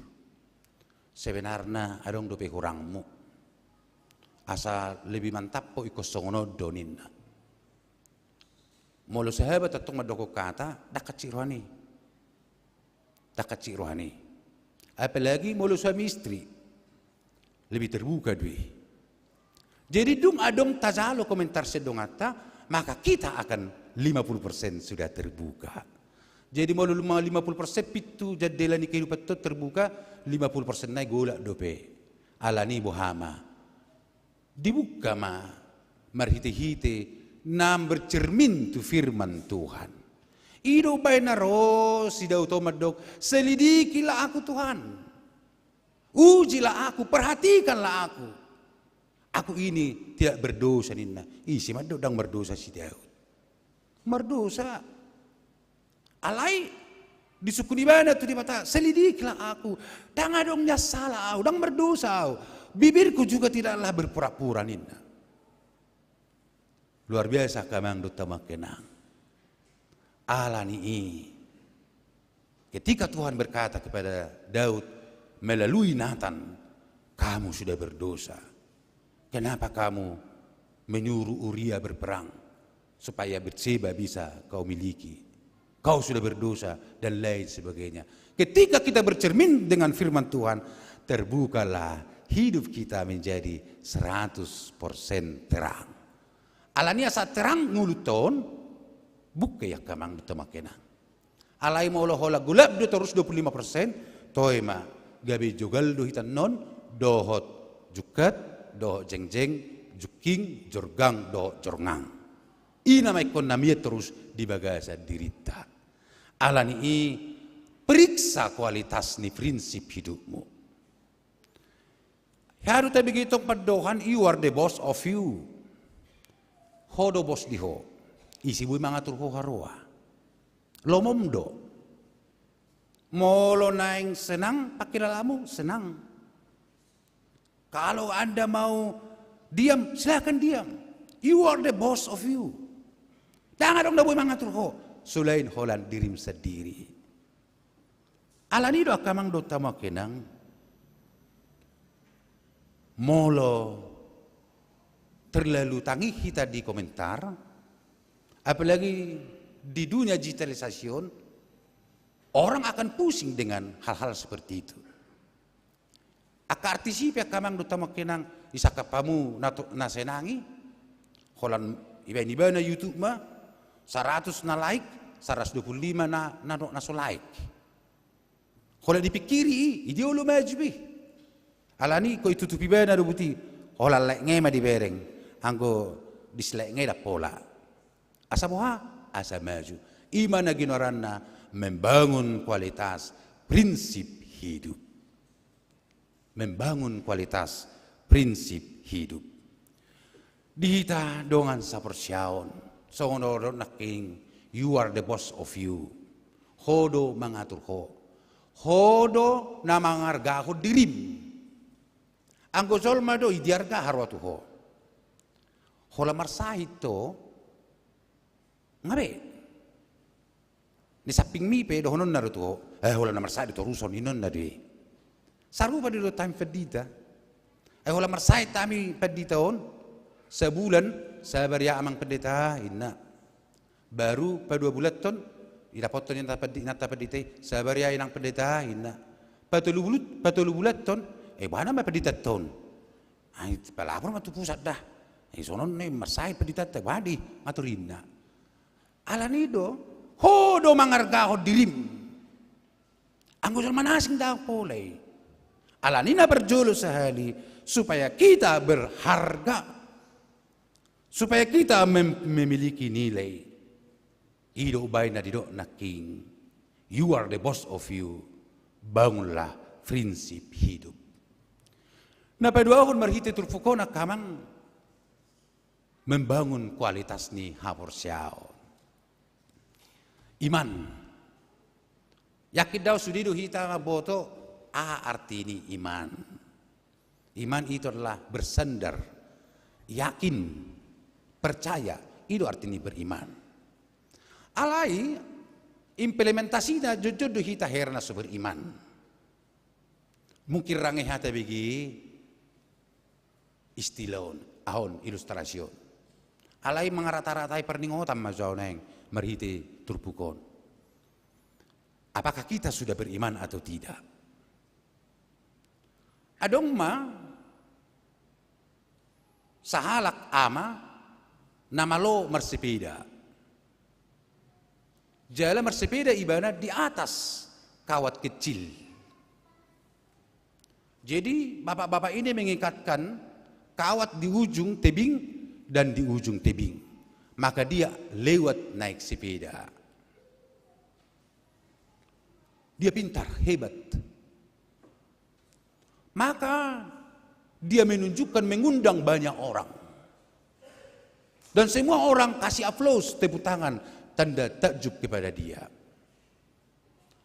Sebenarna adong dope hurangmu. Asa lebih mantap ho ingkon songon on do ninna. Molo sahabat antong mandokkon hata, ndang hansit rohana i. Ndang hansit rohana i. Apalagi molo suami istri. Lebih terbuka do i. Jadi dung adong tajalo komentar sian donganta, maka kita akan lima puluh persen sudah terbuka. Jadi molo lima, lima puluh persen pintu jendela ni kehidupan on terbuka, lima puluh persen nai golap dope. Alani boha ma. Dibuka ma marhite-hite na bercermin tu firman Tuhan. I do baen na ro si Daud on mandok, selidikilah aku Tuhan. Ujilah aku, perhatikanlah aku. Aku ini tidak berdosa ninna. Ise mandok ndang mardosa si Daud? Mardosa. Alai disungkun ibana tu Debata, selidikilah aku. Ndang adong nian sala au, ndang mardosa au. Bibirku juga tidaklah berpura-pura ninna. Luar biasa angka amang dohot hamu angka inang. Alani i. Ketika Tuhan berkata kepada Daud melalui Nathan, kamu sudah berdosa. Kenapa kamu menyuruh Uria berperang supaya Batseba bisa kau miliki? Kau sudah berdosa dan lain sebagainya. Ketika kita bercermin dengan firman Tuhan, terbukalah hidup kita menjadi seratus persen terang. Alani asa terang ngolunta on, buka i angka amang dohot hamu angka inang. Alai molo holan golap do torus dua puluh lima persen, toe ma gabe jogal do hita annon, dohot jungkat, dohot jengjeng, jungking, jorgang, dohot jorngang. I nama ingkon na mian torus di bagasan dirinta. Alani i periksa kualitas ni prinsip hidupmu. Hea do tabege tong pandohan, you are the boss of you. Ho do bos di ho. Ise boi mangatur ho haroa? Lomom do. Molo naeng senang, pangkilalamu senang. Kalau Anda mau diam, silahkan diam. You are the boss of you. Ndang adong na boi mangatur ho selain holan dirim sandiri. Alani do angka amang dohot hamu angka inang, molo terlalu tangih hita di komentar, apalagi di dunia digitalisasi on, orang akan pusing dengan hal-hal seperti itu. Angka artis i pe angka amang dohot hamu angka inang, disangkap hamu na to-, na senang i, holan ibaen ibana YouTube ma, saratus na like, saratus dua puluh lima na, na, na so like. Holan dipingkiri i, i dia olo maju be. Alani ingkon ditutup ibana do buti. Holan laeknge ma dibereng, anggo dislaeknge ndang pola. Asa boha? Asa maju. I ma na ginoaranna membangun kualitas prinsip hidup. Membangun kualitas prinsip hidup. Di hita dongan saporseaon, songon na didok nangkin, you are the boss of you. Ho do mangatur ho. Ho do na mangargahon dirim. Anggo jolma do i diarga haroa tu ho. Holan marsahit ho, nga be. Di sampingmi pe dohononna do tu ho, eh, holan na marsahit do toruson, inonna do i. Sarupa do didok hami pandita. Eh, holan marsahit hami pandita on, sabulan, sabar ya amang pendeta, inna. Baru paduabulanhon, didapothon inanta pandi-, inanta pandita i, sabar ya inang pendeta, inna. Patolu bulut-, patolubulanhon, eh, boha nama panditanta on? Ai, palapor ma tu pusat da. Eh, songon on, eh, marsahit panditanta, boha di, ngatur inna. Alani do, ho do mangargahon dirim. Anggo jolma na asing ndang pola i. Alani na parjolo sahali, supaya kita berharga. Supaya kita mem-, memiliki nilai. I do umbahen na didok nangkin, you are the boss of you. Bangunlah prinsip hidup. Na paduahon, marhite turpuk on angka amang, membangun kualitas ni haporseaon. Iman. Yakin do au sude do hita mamboto aha arti ni iman. Iman itu adalah bersandar, yakin, percaya. I do arti ni beriman. Alai implementasina jotjot do hita hera na so beriman. Mungkin rangge hata bege istilah on, aha on, ilustrasi on. Alai mangarata-ratai parningotan ma jo au naeng marhite turpuk on. Apakah kita sudah beriman atau tidak? Adong ma sahalak ama na malo marsepeda. Jala marsepeda ibana di atas kawat kecil. Jadi, bapak-bapak ini mengikatkan kawat di ujung tebing dan di ujung tebing. Maka dia lewat naik sepeda. Dia pintar, hebat. Maka dia menunjukkan, mengundang banyak orang. Dan semua orang kasih aplaus, tepuk tangan, tanda takjub kepada dia.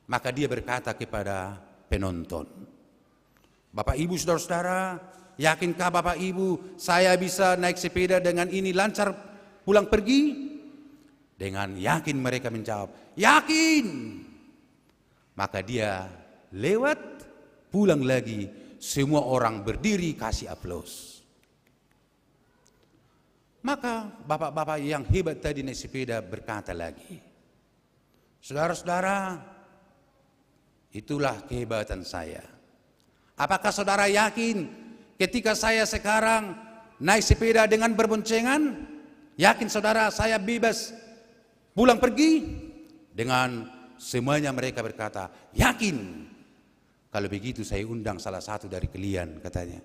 Maka dia berkata kepada penonton, "Bapak Ibu, saudara-saudara, yakinkah Bapak Ibu saya bisa naik sepeda dengan ini lancar pulang pergi?" Dengan yakin mereka menjawab, "Yakin!" Maka dia lewat, pulang lagi, semua orang berdiri kasih aplaus. Maka bapak-bapak yang hebat tadi naik sepeda berkata lagi, "Saudara-saudara, itulah kehebatan saya. Apakah saudara yakin ketika saya sekarang naik sepeda dengan berboncengan? Yakin saudara saya bebas pulang pergi?" Dengan semuanya mereka berkata, "Yakin." "Kalau begitu saya undang salah satu dari kalian," katanya.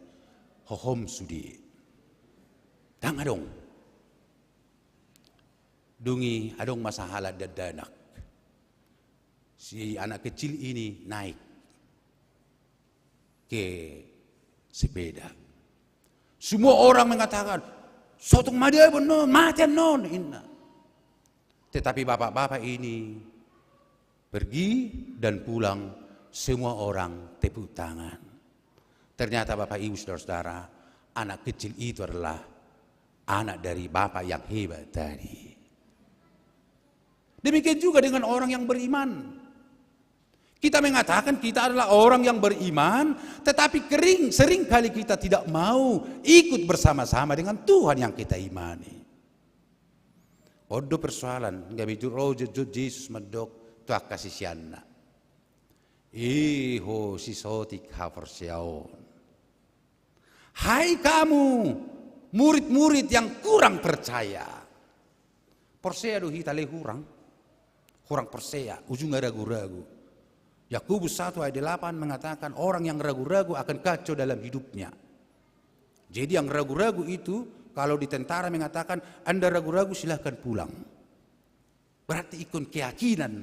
"Hohom sude." Ndang adong. Dung i adong ma sahalak dakdanak. Si anak kecil ini naik ke sepeda. Semua orang mengatakan, "Sotung ma dia annon, mate annon," inna. Tetapi bapak-bapak ini pergi dan pulang, semua orang tepuk tangan. Ternyata, Bapak Ibu, saudara-saudara, anak kecil itu adalah anak dari bapak yang hebat tadi. Demikian juga dengan orang yang beriman. Kita mengatakan kita adalah orang yang beriman, tetapi kering, seringkali kita tidak mau ikut bersama-sama dengan Tuhan yang kita imani. On do persoalan, gabe jur ro jotjot Jesus mandok tu angka siseanna, "E ho sisotik haporseaon. Hai kamu, murid-murid yang kurang percaya." Porsea do hita alai hurang? Hurang porsea, ujungna ragu-ragu. Yakobus satu ayat delapan mengatakan orang yang ragu-ragu akan kacau dalam hidupnya. Jadi yang ragu-ragu itu, kalau di tentara mengatakan, "Anda ragu-ragu, silahkan pulang." Berarti ingkon keyakinan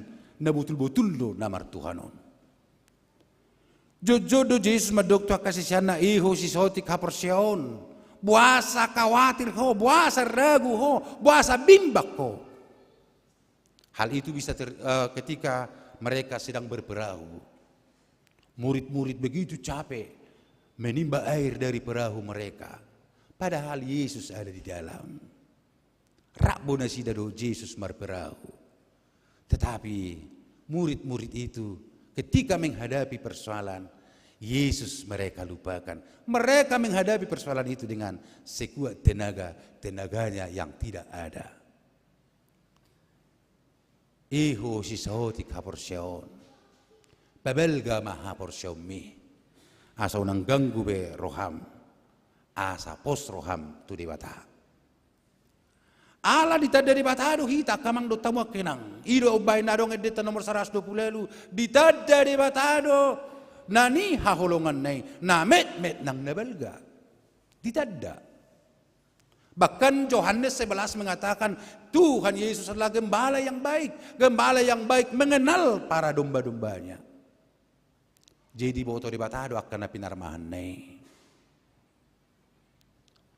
na botul-botul do na martuhan on. Jotjot do Jesus mandok tu angka siseanna, "Ihu sisotik haporseaon, boasa kawatir ho, boasa ragu ho, boasa bimbang ho." Hal itu bisa ter-, eh, ketika mereka sedang berperahu. Murid-murid begitu capek menimba air dari perahu mereka, padahal Yesus ada di dalam. Rap bo nasida dohot Jesus marperahu. Tetapi murid-murid itu ketika menghadapi persoalan, Yesus mereka lupakan. Mereka menghadapi persoalan itu dengan sekuat tenaga, tenaganya yang tidak ada. Ihu sisotik haporseaon, pabalga ma haporseaonmi, asa unang ganggu be roham, asa pos roham tu Debata. Ala ditanda Debata do hita, angka amang dohot hamu angka inang. I do umbahen na adong endenta nomor saratus dua pulu ualu, ditanda Debata do na nihaholonganna i, na metmet nang na balga. Ditanda. Bahkan Yohanes sebelas mengatakan, Tuhan Yesus adalah gembala yang baik. Gembala yang baik mengenal para domba-dombanya. Jadi diboto Debata do angka na pinarmahanna i.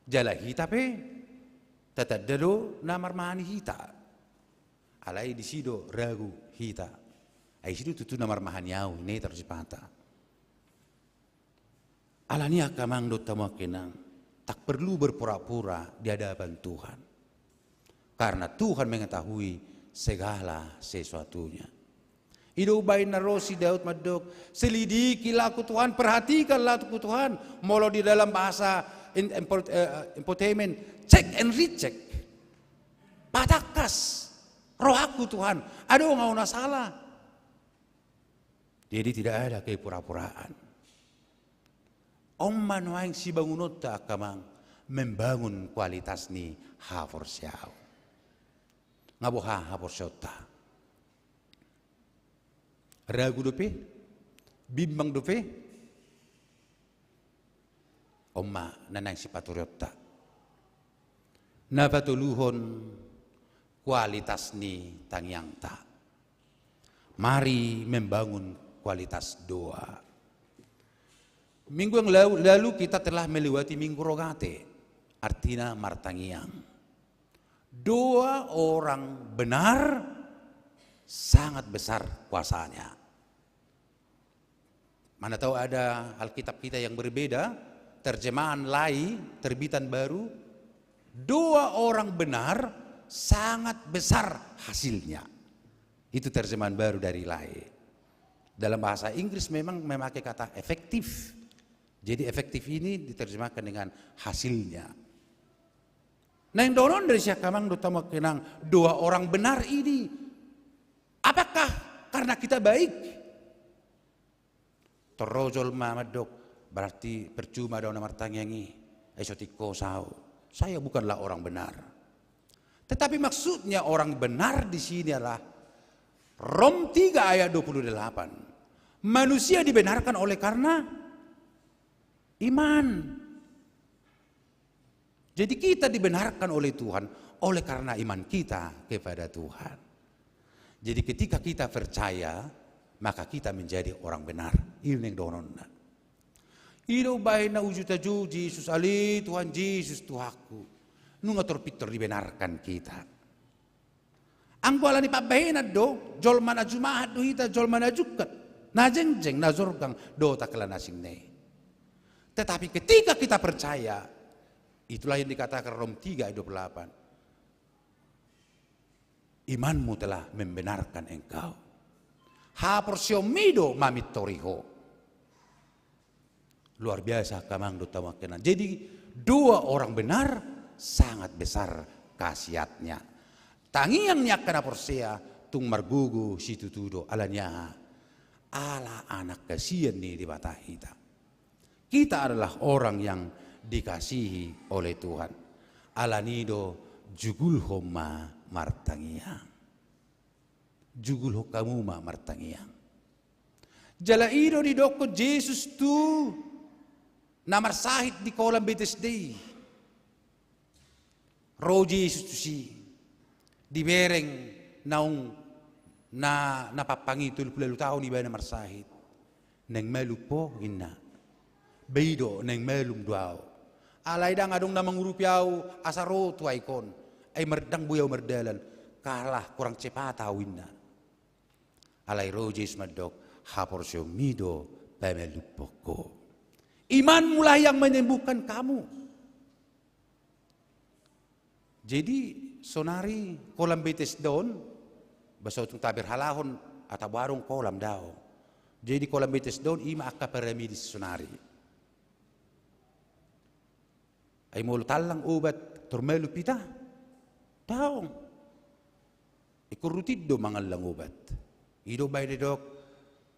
Jala hita pe tatanda do na marmahani hita. Alai disi do ragu hita. Ai disi do tutu na marmahani ahu, ninna i tarsipata. Alani i angka amang dohot hamu angka inang, tak perlu berpura-pura di hadapan Tuhan. Karena Tuhan mengetahui segala sesuatunya. I do umbahen na ro si Daud mandok, "Selidikilah aku Tuhan, perhatikanlah aku Tuhan." Molo di dalam bahasa in-, info-, eh, infotainment, check and recheck. Patangkas rohangku Tuhan, adong ahu na sala. Jadi tidak ada kepura-puraan. On ma nuaeng sibangunonta angka amang, membangun kualitas ni haporseaon. Nga boha haporseaonta? Ragu dope? Bimbang dope? On ma na naeng sipatorionta. Na patoluhon, kualitas ni tangiangta. Mari membangun kualitas doa. Minggu yang lalu, lalu kita telah melewati Minggu Rogate, artina martangiang. Doa orang benar sangat besar kuasanya. Mana tahu ada Alkitab kita yang berbeda, terjemahan Lae, terbitan baru, doa orang benar sangat besar hasilnya. Itu terjemahan baru dari Lae. Dalam bahasa Inggris memang memakai kata efektif. Jadi efektif ini diterjemahkan dengan hasilnya. Naeng dohonon do disi angka amang dohot hamu angka inang, doa orang benar ini. Apakah karena kita baik? Torus jolma mandok, berarti percuma do na martangiang i, ai so tingkos ahu. Saya bukanlah orang benar. Tetapi maksudnya orang benar di sini adalah Rom tiga ayat dua puluh delapan. Manusia dibenarkan oleh karena iman. Jadi kita dibenarkan oleh Tuhan oleh karena iman kita kepada Tuhan. Jadi ketika kita percaya, maka kita menjadi orang benar. I do naeng dohononna. I do umbahen na uju tajou Jesus, ale Tuhan Jesus Tuhanku. Nunga tor pintor dibenarkan kita. Anggo alani pambahenan do, jolma na jumahat do hita, jolma na jungkat, na jengjeng, na jorgang, dohot angka na asing i. Tetapi ketika kita percaya, itulah yang dikatakan Rom tiga ayat dua puluh delapan. Imanmu telah membenarkan engkau. Haporseaonmi do mamintori ho. Luar biasa angka amang dohot hamu angka inang. Jadi doa orang benar sangat besar khasiatnya. Tangiang ni angka na porsea tung margogo situtu do, alani aha? Ala anak hasian ni Debata hita. Kita adalah orang yang dikasihi oleh Tuhan. Alani do jugulhon ma martangiang. Jugulhon hamu ma martangiang. Jala i do didokkon Jesus tu na marsahit di kolam Betesda i. Ro Jesus tusi, dibereng naung na, na pampang i tolu pulu ualu taon ibana marsahit. Naeng malum ho, inna. Ba i do, naeng malum do ahu. Alai ndang adong na mangurupi ahu asa ro tu aek on. Ai mar-, ndang boi ahu mardalan. Kalah, kurang cepat ahu, inna. Alai ro Jesus mandok, haporseaonmi do pamalumhon ho. Imanmulah yang menyembuhkan kamu. Jadi, sonari kolam Betesda on, ba so tung taberhalahon, atau adong kolam, daong. Jadi, kolam Betesda on, i ma angka paramedis sonari. Ai molo tallang obat, tor malum hita? Daong. Ingkon rutin do mangallang obat. I do umbahen didok,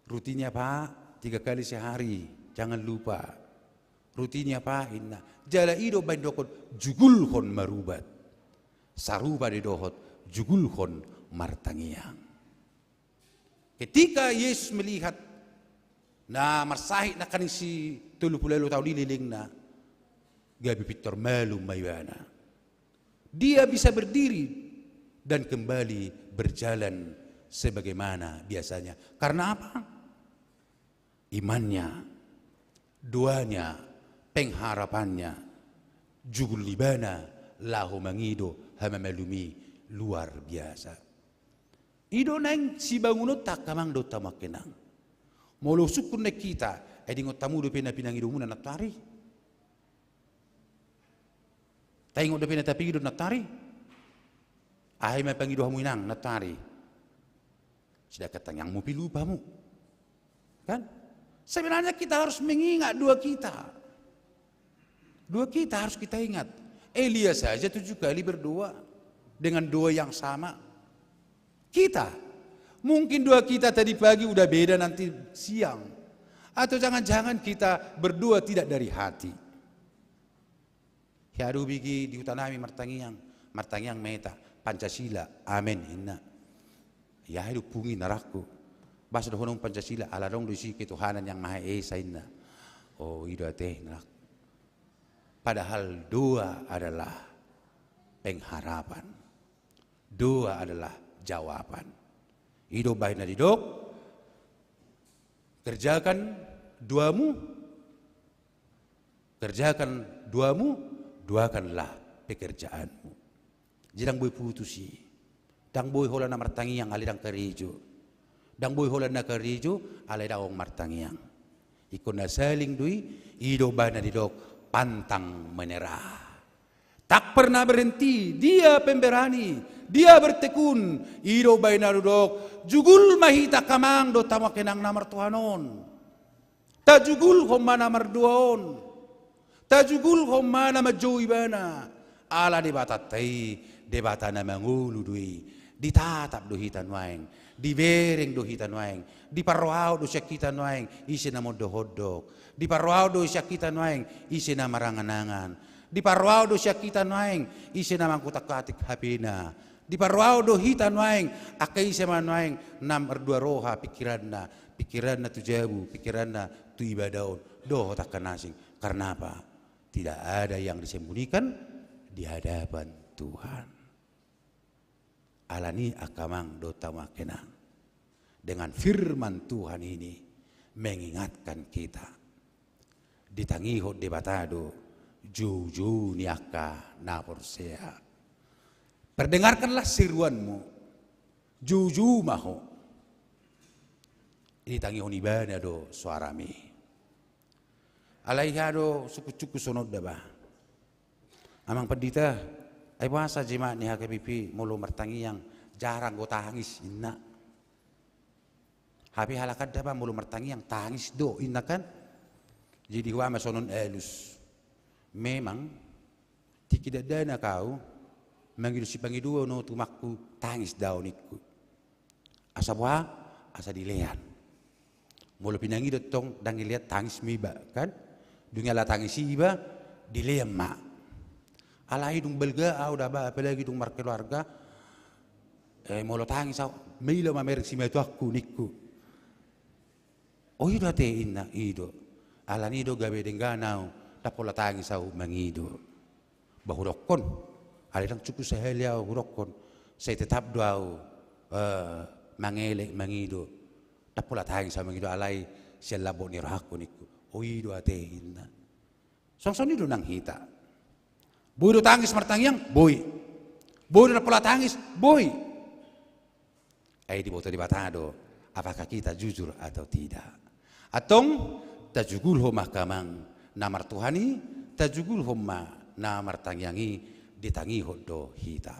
rutin ya Pak, tiga kali sehari, jangan lupa. Rutin ya Pak, inna. Jala i do umbahen didokkon, jugulhon marubat. Sarupa do dohot, jugulhon martangiang. Ketika Yesus melihat na marsahit nangkaning si tolu pulu ualu taon i lelengna, gabe pintor malum ma ibana. Dia bisa berdiri dan kembali berjalan sebagaimana biasanya. Karena apa? Imannya, doanya, pengharapannya, jugul ibana laho mangido hamamalum i luar biasa. I do naeng sibangunonta angka amang dohot hamu angka inang. Molo husungkun naeng hita, ai diingot hamu dope na pinangidomuna nantoari? Taingot dope na tapingido nantoari? Aha i ma pangido hamu inang nantoari? Sedangkan tangiangmu pe lupa hamu. Kan? Sebenarnya kita harus mengingat doa kita. Doa kita harus kita ingat. Elia saja tujuh kali berdoa dengan doa yang sama. Kita, mungkin doa kita tadi pagi udah beda nanti siang. Atau jangan-jangan kita berdoa tidak dari hati. Hea do hubege di huta nami martangiang, martangiang ma hita, Pancasila, amen, inna. Ia, aha do pungu i, na rangku. Boasa dohonon Pancasila, ala adong do disi ketuhanan yang Maha Esa, inna. Oh, i do ate, na rangku. Padahal doa adalah pengharapan. Doa adalah jawaban. I do umbahen na didok, kerjakan doamu, kerjakan doamu, doakanlah pekerjaanmu. Jadi ndang boi putus i. Ndang boi holan na martangiang alai ndang karejo. Ndang boi holan na karejo alai ndang adong martangiang. Ingkon na saling do i, i do umbahen na didok pantang menyerah. Tak pernah berhenti, dia pemberani, dia bertekun. I do umbahen na didok, jugul ma hita angka amang dohot hamu angka inang na martuhan on. Tajugulhon ma na mardoa on. Tajugulhon ma na manjou ibana. Ala Debatanta i, Debata na mangolu do i. Ditatap do hita nuaeng. Dibereng do hita nuaeng. Diparrohahon do sian hita nuaeng ise na mondok-ondok. Diparrohahon do sian hita nuaeng ise na marangan-angan. Diparrohahon do sian hita nuaeng ise na mangkotak-atik H P-na. Diparrohahon do hita nuaeng angka ise ma nuaeng na mardua roha pikiranna, pikiranna tu jabu, pikiranna tu ibadah on, dohot angka na asing. Karena apa? Tidak ada yang disembunyikan di hadapan Tuhan. Alani i angka amang dohot hamu angka inang, dengan firman Tuhan ini mengingatkan kita. Ditangihon Debata do joujou ni angka na porsea. Perdengarkanlah seruanmu, joujou ma ho. Ditangihon ibana do soarami. Alai hea do sungkun-sungkun songon on da ba. Amang Pandita, ai boasa jemaat ni H K B P molo martangiang jarang do tangis, inna. Hape halak an da ba molo martangiang tangis do, inna kan. Jadi hua ma songon alus. Memang tingki dakdanak ahu mangido sipangidoan on tu amangku, tangis do ahu ningku. Asa boha? Asa dilean. Molo pinangido tong ndang dilean, tangis ma iba, kan? Dung i ala tangis i iba, dilean ma. Alai dung balga ahu da ba, apalagi dung markeluarga, eh, molo tangis ahu, maila mamereng simatuangku ningku. O i do ate inna, i do. Alani i do gabe denggan ahu, ndang pola tangis ahu mangido. Ba hudokkon, alai ndang cukup sahali ahu hudokkon, sai tetap do ahu, eh, mangelek mangido. Ndang pola tangis ahu mangido alai sian lambok ni rohangku ningku. O i do ate inna. Songon i do nang hita. Boi do tangis martangiang, boi. Boi do ndang pola tangis, boi. Ai diboto Debata do, apakah kita jujur atau tidak. Antong, tajugulhon ma hamu amang na martuhan i, tajugulhon ma na martangiang i, ditangihon do hita.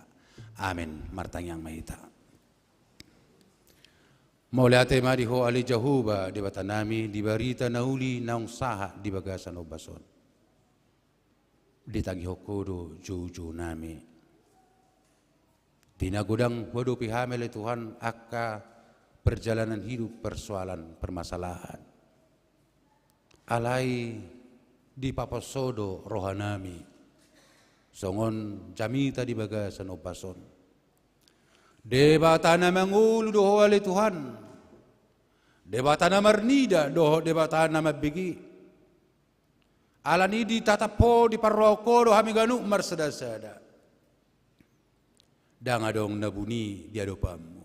Amen. Martangiang ma hita. Mauliate ma di Ho ale Jahowa Debatanami, di barita na uli naung sahat di bagasan ombas on. Ditangihon Ho do joujounami. Di na godang huadopi hami ale Tuhan angka perjalanan hidup, persoalan, permasalahan. Alai dipapos Ho do rohanami. Songon jamita di bagasan ombas on. Debata na mangolu do Ho ale Tuhan. Debata na marnida dohot Debata na mambege. Alani i ditatap Ho, diparrohahon Ho do hami ganup marsadasada. Ndang adong na buni di adopanMu.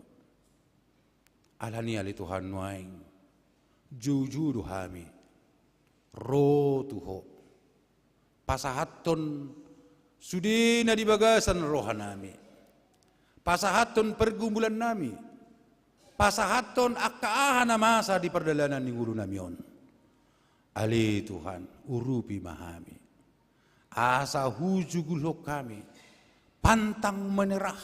Alani i ale Tuhan nuaeng, joujou do hami ro tu Ho. Pasahathon sude na di bagasan rohanami. Pasahathon pergumulannami. Pasahathon angka aha na masa di pardalanan ni ngolunami on. Ale Tuhan, urupi ma hami. Asa hujugulhon hami pantang menyerah,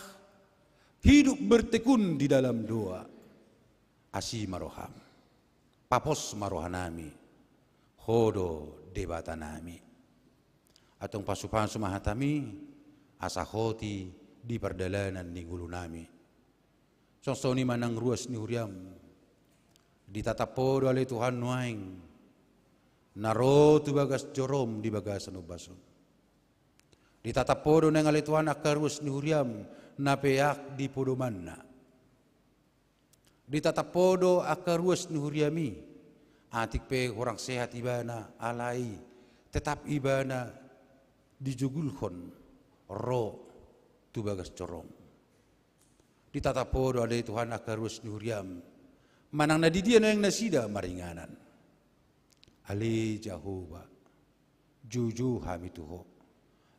hidup bertekun di dalam doa. Asi ma rohaM. Papos ma rohanami, Ho do Debatanami. Antong pasupasu ma hataMi, asa hot i di pardalanan ni ngolunami. Songon i ma nang ruas ni huriaM. Ditatap Ho do ale Tuhan nuaeng na ro tu bagas joroM di bagasan ombas on. Ditatap Ho do nuaeng ale Tuhan angka ruas ni huriaM na peak di podomanna. Ditatap Ho do angka ruas ni huriaMi, atik pe hurang sehat ibana alai tetap ibana dijugulhon ro tu bagas joroM. Ditatap Ho do ale Tuhan angka ruas ni huriaM manang na di dia nuaeng nasida maringanan. Ale Jahowa, joujou hami tu Ho.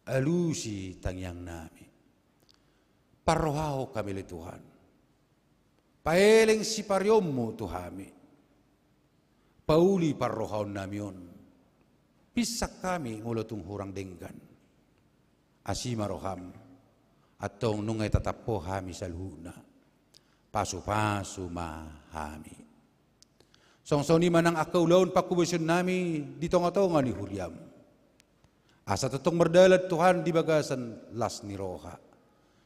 Alusi tangiangnami. Parrohahon hami ale Tuhan. Paeleng sipareonMu tu hami. Pauli parrohaonnami on. Pinsan hami molo tung hurang denggan. Asi ma rohaM. Antong nunga ditatap Ho hami saluhutna. Pasupasu ma hami. Songon i ma nang angka ulaon panghobasionami di tongatonga ni huriaM. Asa tongtong mardalan Tuhan di bagasan las ni roha.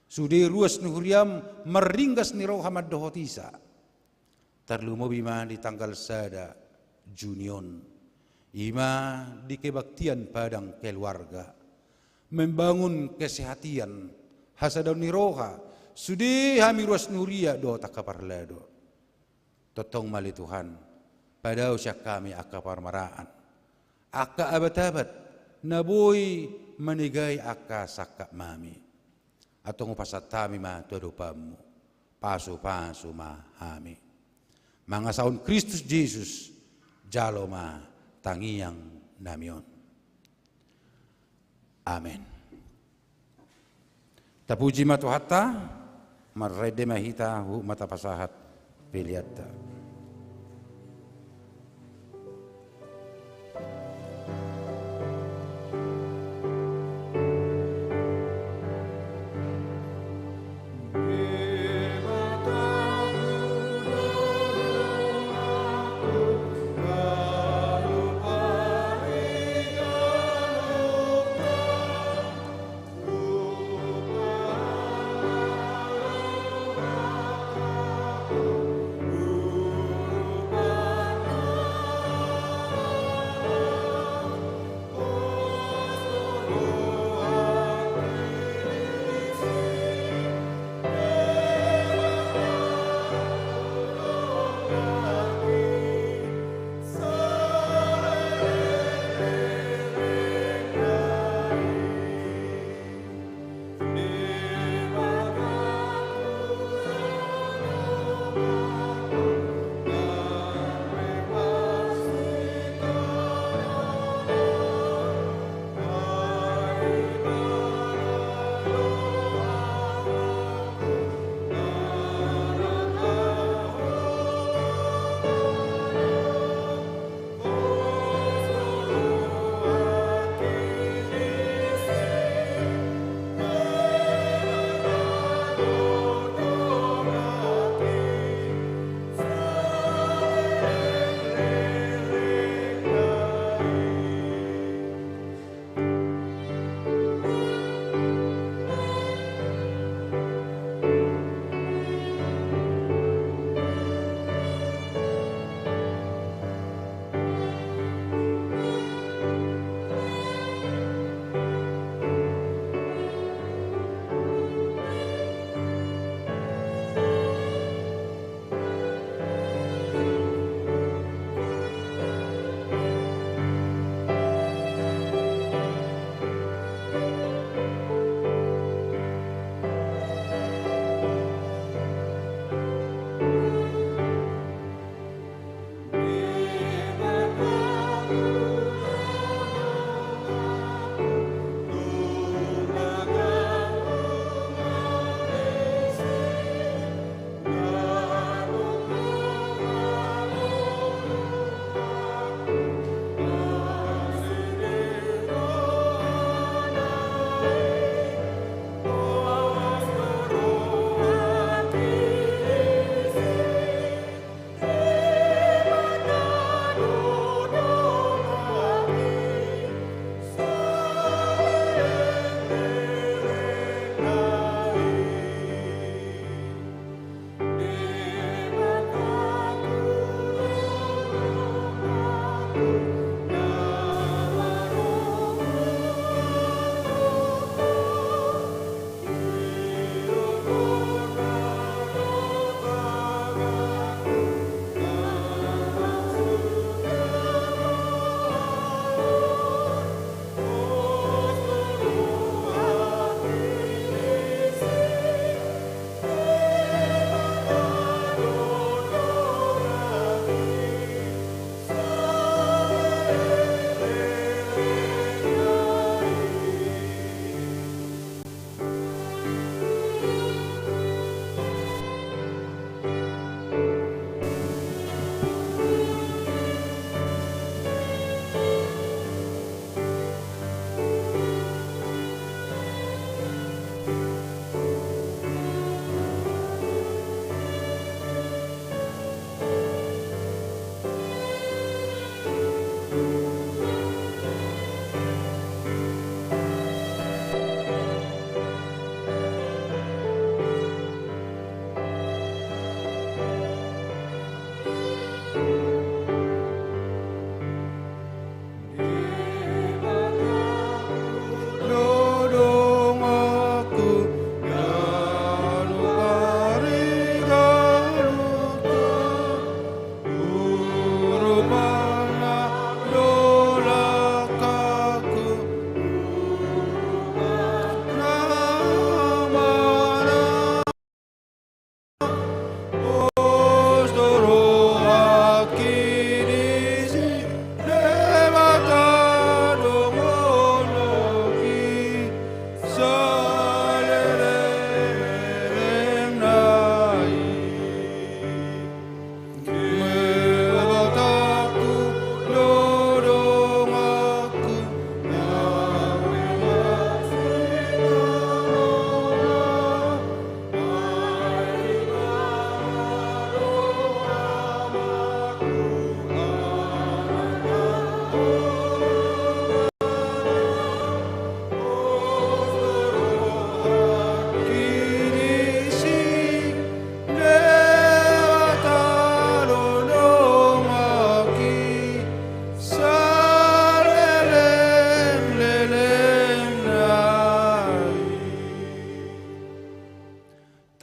Sude ruas ni huriaM marringgas ni roha mandohoti sa. Tarlumobi ma di tanggal sada Juni on. I ma di kebaktian padang keluarga. Membangun kesehatan, hasadaon ni roha, sude hami ruas ni huria dohot angka parlado. Tongtong ma ale Tuhan, padao sian hami angka parmaraan, angka abatabat, na boi manegai angka sangkapnami. Antong hupasahat hami ma tu adopanMu, pasupasu ma hami. Mangasahon Kristus Jesus, jalo ma tangiangnami on. Amen. Tapuji ma Tuhanta, marende ma hita, huhut ma tapasahat peleanta.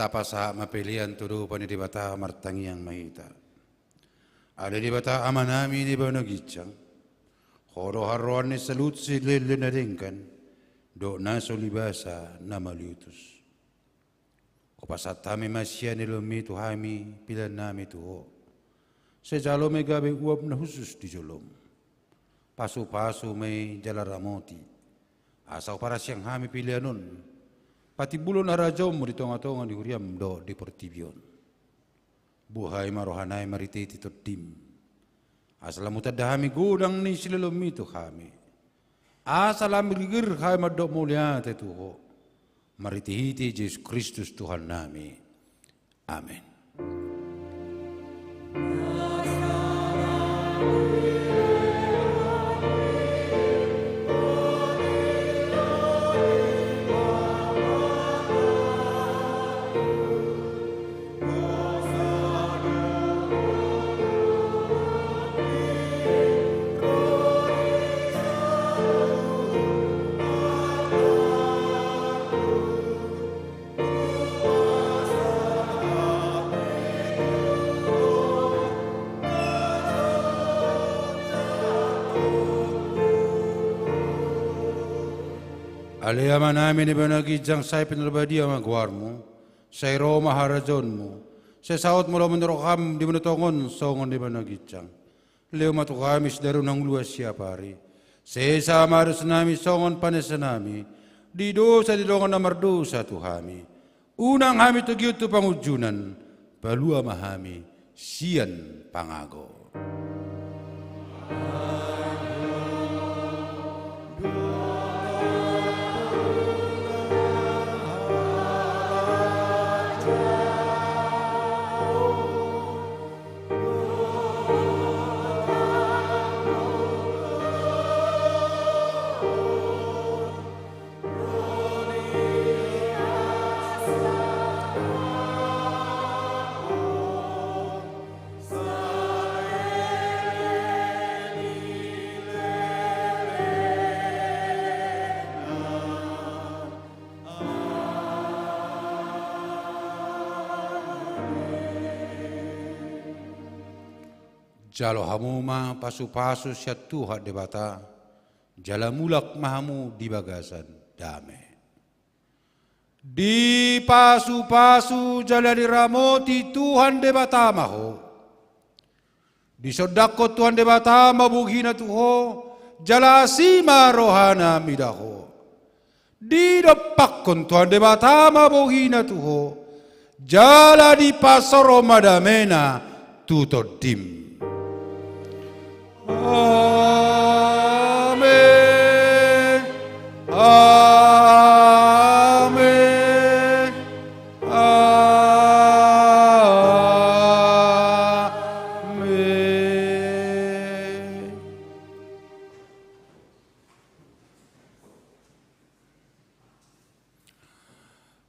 Pasahat ma pelean tu adopan ni Debata, martangiang ma hita. Ale Debata Amanami na di banua ginjang, Ho do haroroan ni saluhut silehon-lehon na denggan, dohot na so libasa na mauliutus. Hupasahat hami ma sian ni loanMi tu hami peleannami tu Ho. Sai jalo ma i gabe uap na hushus di joloM. Pasu-pasu ma i jala ramoti, asa huparasiang hami pelean on patimbulhon harajaonMu di tonga-tonga ni huriaM dohot di portibi on. Buhai ma rohanami marhite-hite TondiM, asa lam hutanda hami godang ni silehonMi tu hami, asa lam girgir hami mandok mauliate tu Ho, marhite-hite Jesus Kristus Tuhannami. Amen. Ale Amanami na di banua ginjang, sai pinarbadia ma goarMu. Sai ro ma harajaonMu. Sai saut ma lomo ni rohaM di banua tonga on songon di banua ginjang. Lehon ma tu hami sadari on hangoluan siapari. Sesa ma dosanami songon panesanami di dosa di dongan na mardosa tu hami. Unang hami togihon tu pangunjunan, palua ma hami sian pangago. Jalo hamu ma pasu-pasu sian Tuhan Debata, jala mulak ma hamu di bagasan dame. Dipasu-pasu jala diramoti Tuhan Debata ma ho. Disondangkon Tuhan Debata ma bohiNa tu ho, jala asi ma rohaNa mida ho. Didompakkon Tuhan Debata ma bohiNa tu ho, jala dipasaor ma dameNa tu tondim. Amen. Amen. Amen.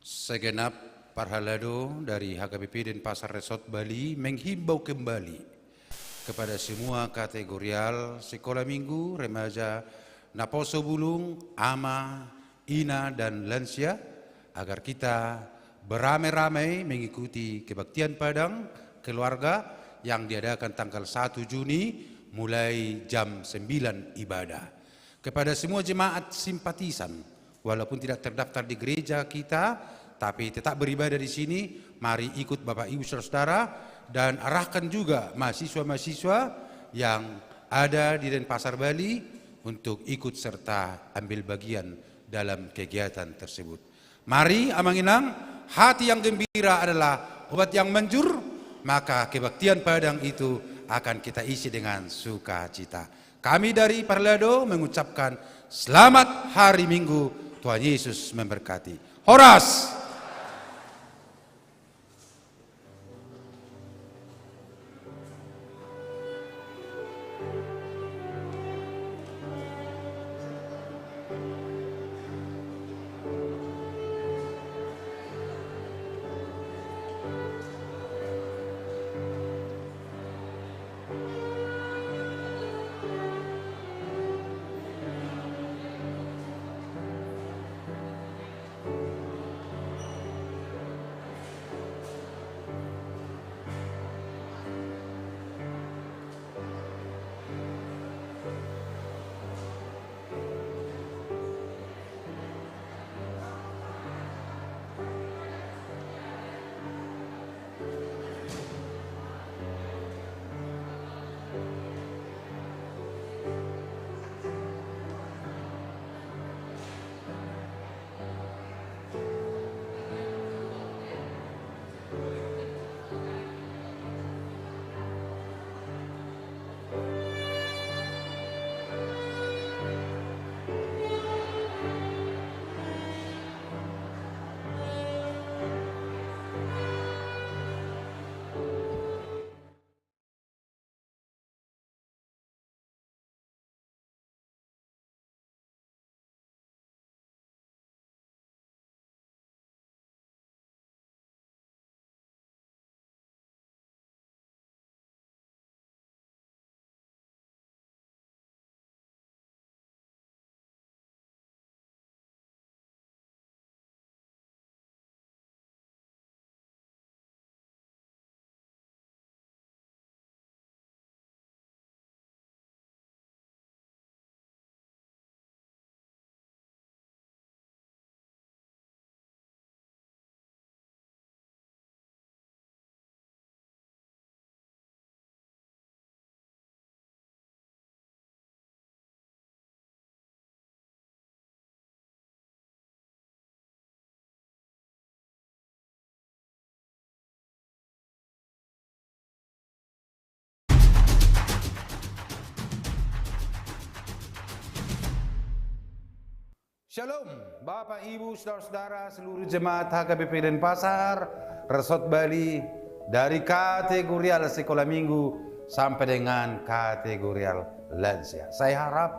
Segenap parhalado dari H K B P Denpasar Resort Bali menghimbau kembali kepada semua kategorial sekolah minggu, remaja, naposo bulung, ama, ina, dan lansia, agar kita beramai-ramai mengikuti kebaktian Padang Keluarga yang diadakan tanggal satu Juni mulai jam sembilan ibadah. Kepada semua jemaat simpatisan, walaupun tidak terdaftar di gereja kita, tapi tetap beribadah di sini, mari ikut Bapak Ibu Saudara-saudara, dan arahkan juga mahasiswa-mahasiswa yang ada di Denpasar Bali untuk ikut serta ambil bagian dalam kegiatan tersebut. Mari, Amang Inang, hati yang gembira adalah obat yang manjur, maka kebaktian Padang itu akan kita isi dengan sukacita. Kami dari Parhalado mengucapkan selamat hari Minggu, Tuhan Yesus memberkati. Horas! Shalom, Bapak, Ibu, saudara-saudara, seluruh jemaat H K B P Denpasar, Resort Bali, dari kategorial sekolah minggu sampai dengan kategorial lansia. Saya harap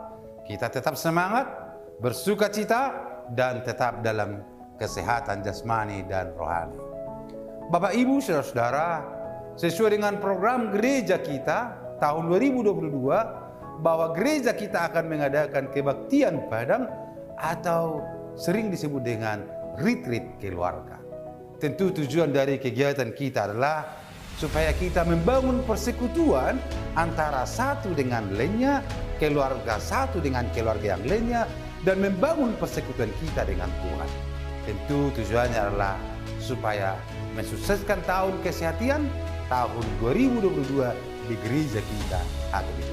kita tetap semangat, bersukacita, dan tetap dalam kesehatan jasmani dan rohani. Bapak, Ibu, saudara-saudara, sesuai dengan program gereja kita tahun dua ribu dua puluh dua, bahwa gereja kita akan mengadakan kebaktian Padang atau sering disebut dengan retreat keluarga. Tentu tujuan dari kegiatan kita adalah supaya kita membangun persekutuan antara satu dengan lainnya, keluarga satu dengan keluarga yang lainnya, dan membangun persekutuan kita dengan Tuhan. Tentu tujuannya adalah supaya mensukseskan tahun kesehatan tahun dua ribu dua puluh dua di gereja kita H K B P.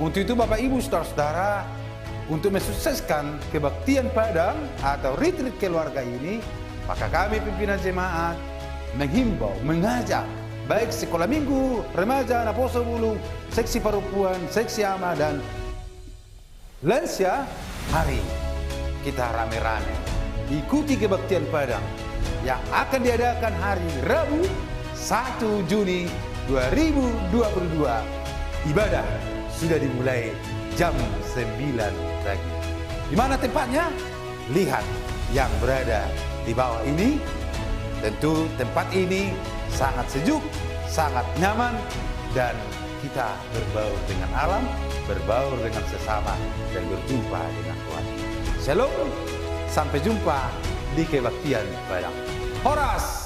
Untuk itu, Bapak, Ibu, saudara-saudara, untuk mensukseskan kebaktian Padang atau retreat keluarga ini, maka kami pimpinan jemaat menghimbau, mengajak, baik sekolah minggu, remaja, naposo bulung, seksi parompuan, seksi ama, dan lansia, mari kita rame-rame ikuti kebaktian Padang yang akan diadakan hari Rabu, satu Juni dua ribu dua puluh dua. Ibadah sudah dimulai jam sembilan pagi. Di mana tempatnya? Lihat yang berada di bawah ini. Tentu tempat ini sangat sejuk, sangat nyaman, dan kita berbaur dengan alam, berbaur dengan sesama, dan berjumpa dengan Tuhan. Shalom, sampai jumpa di kebaktian Padang. Horas!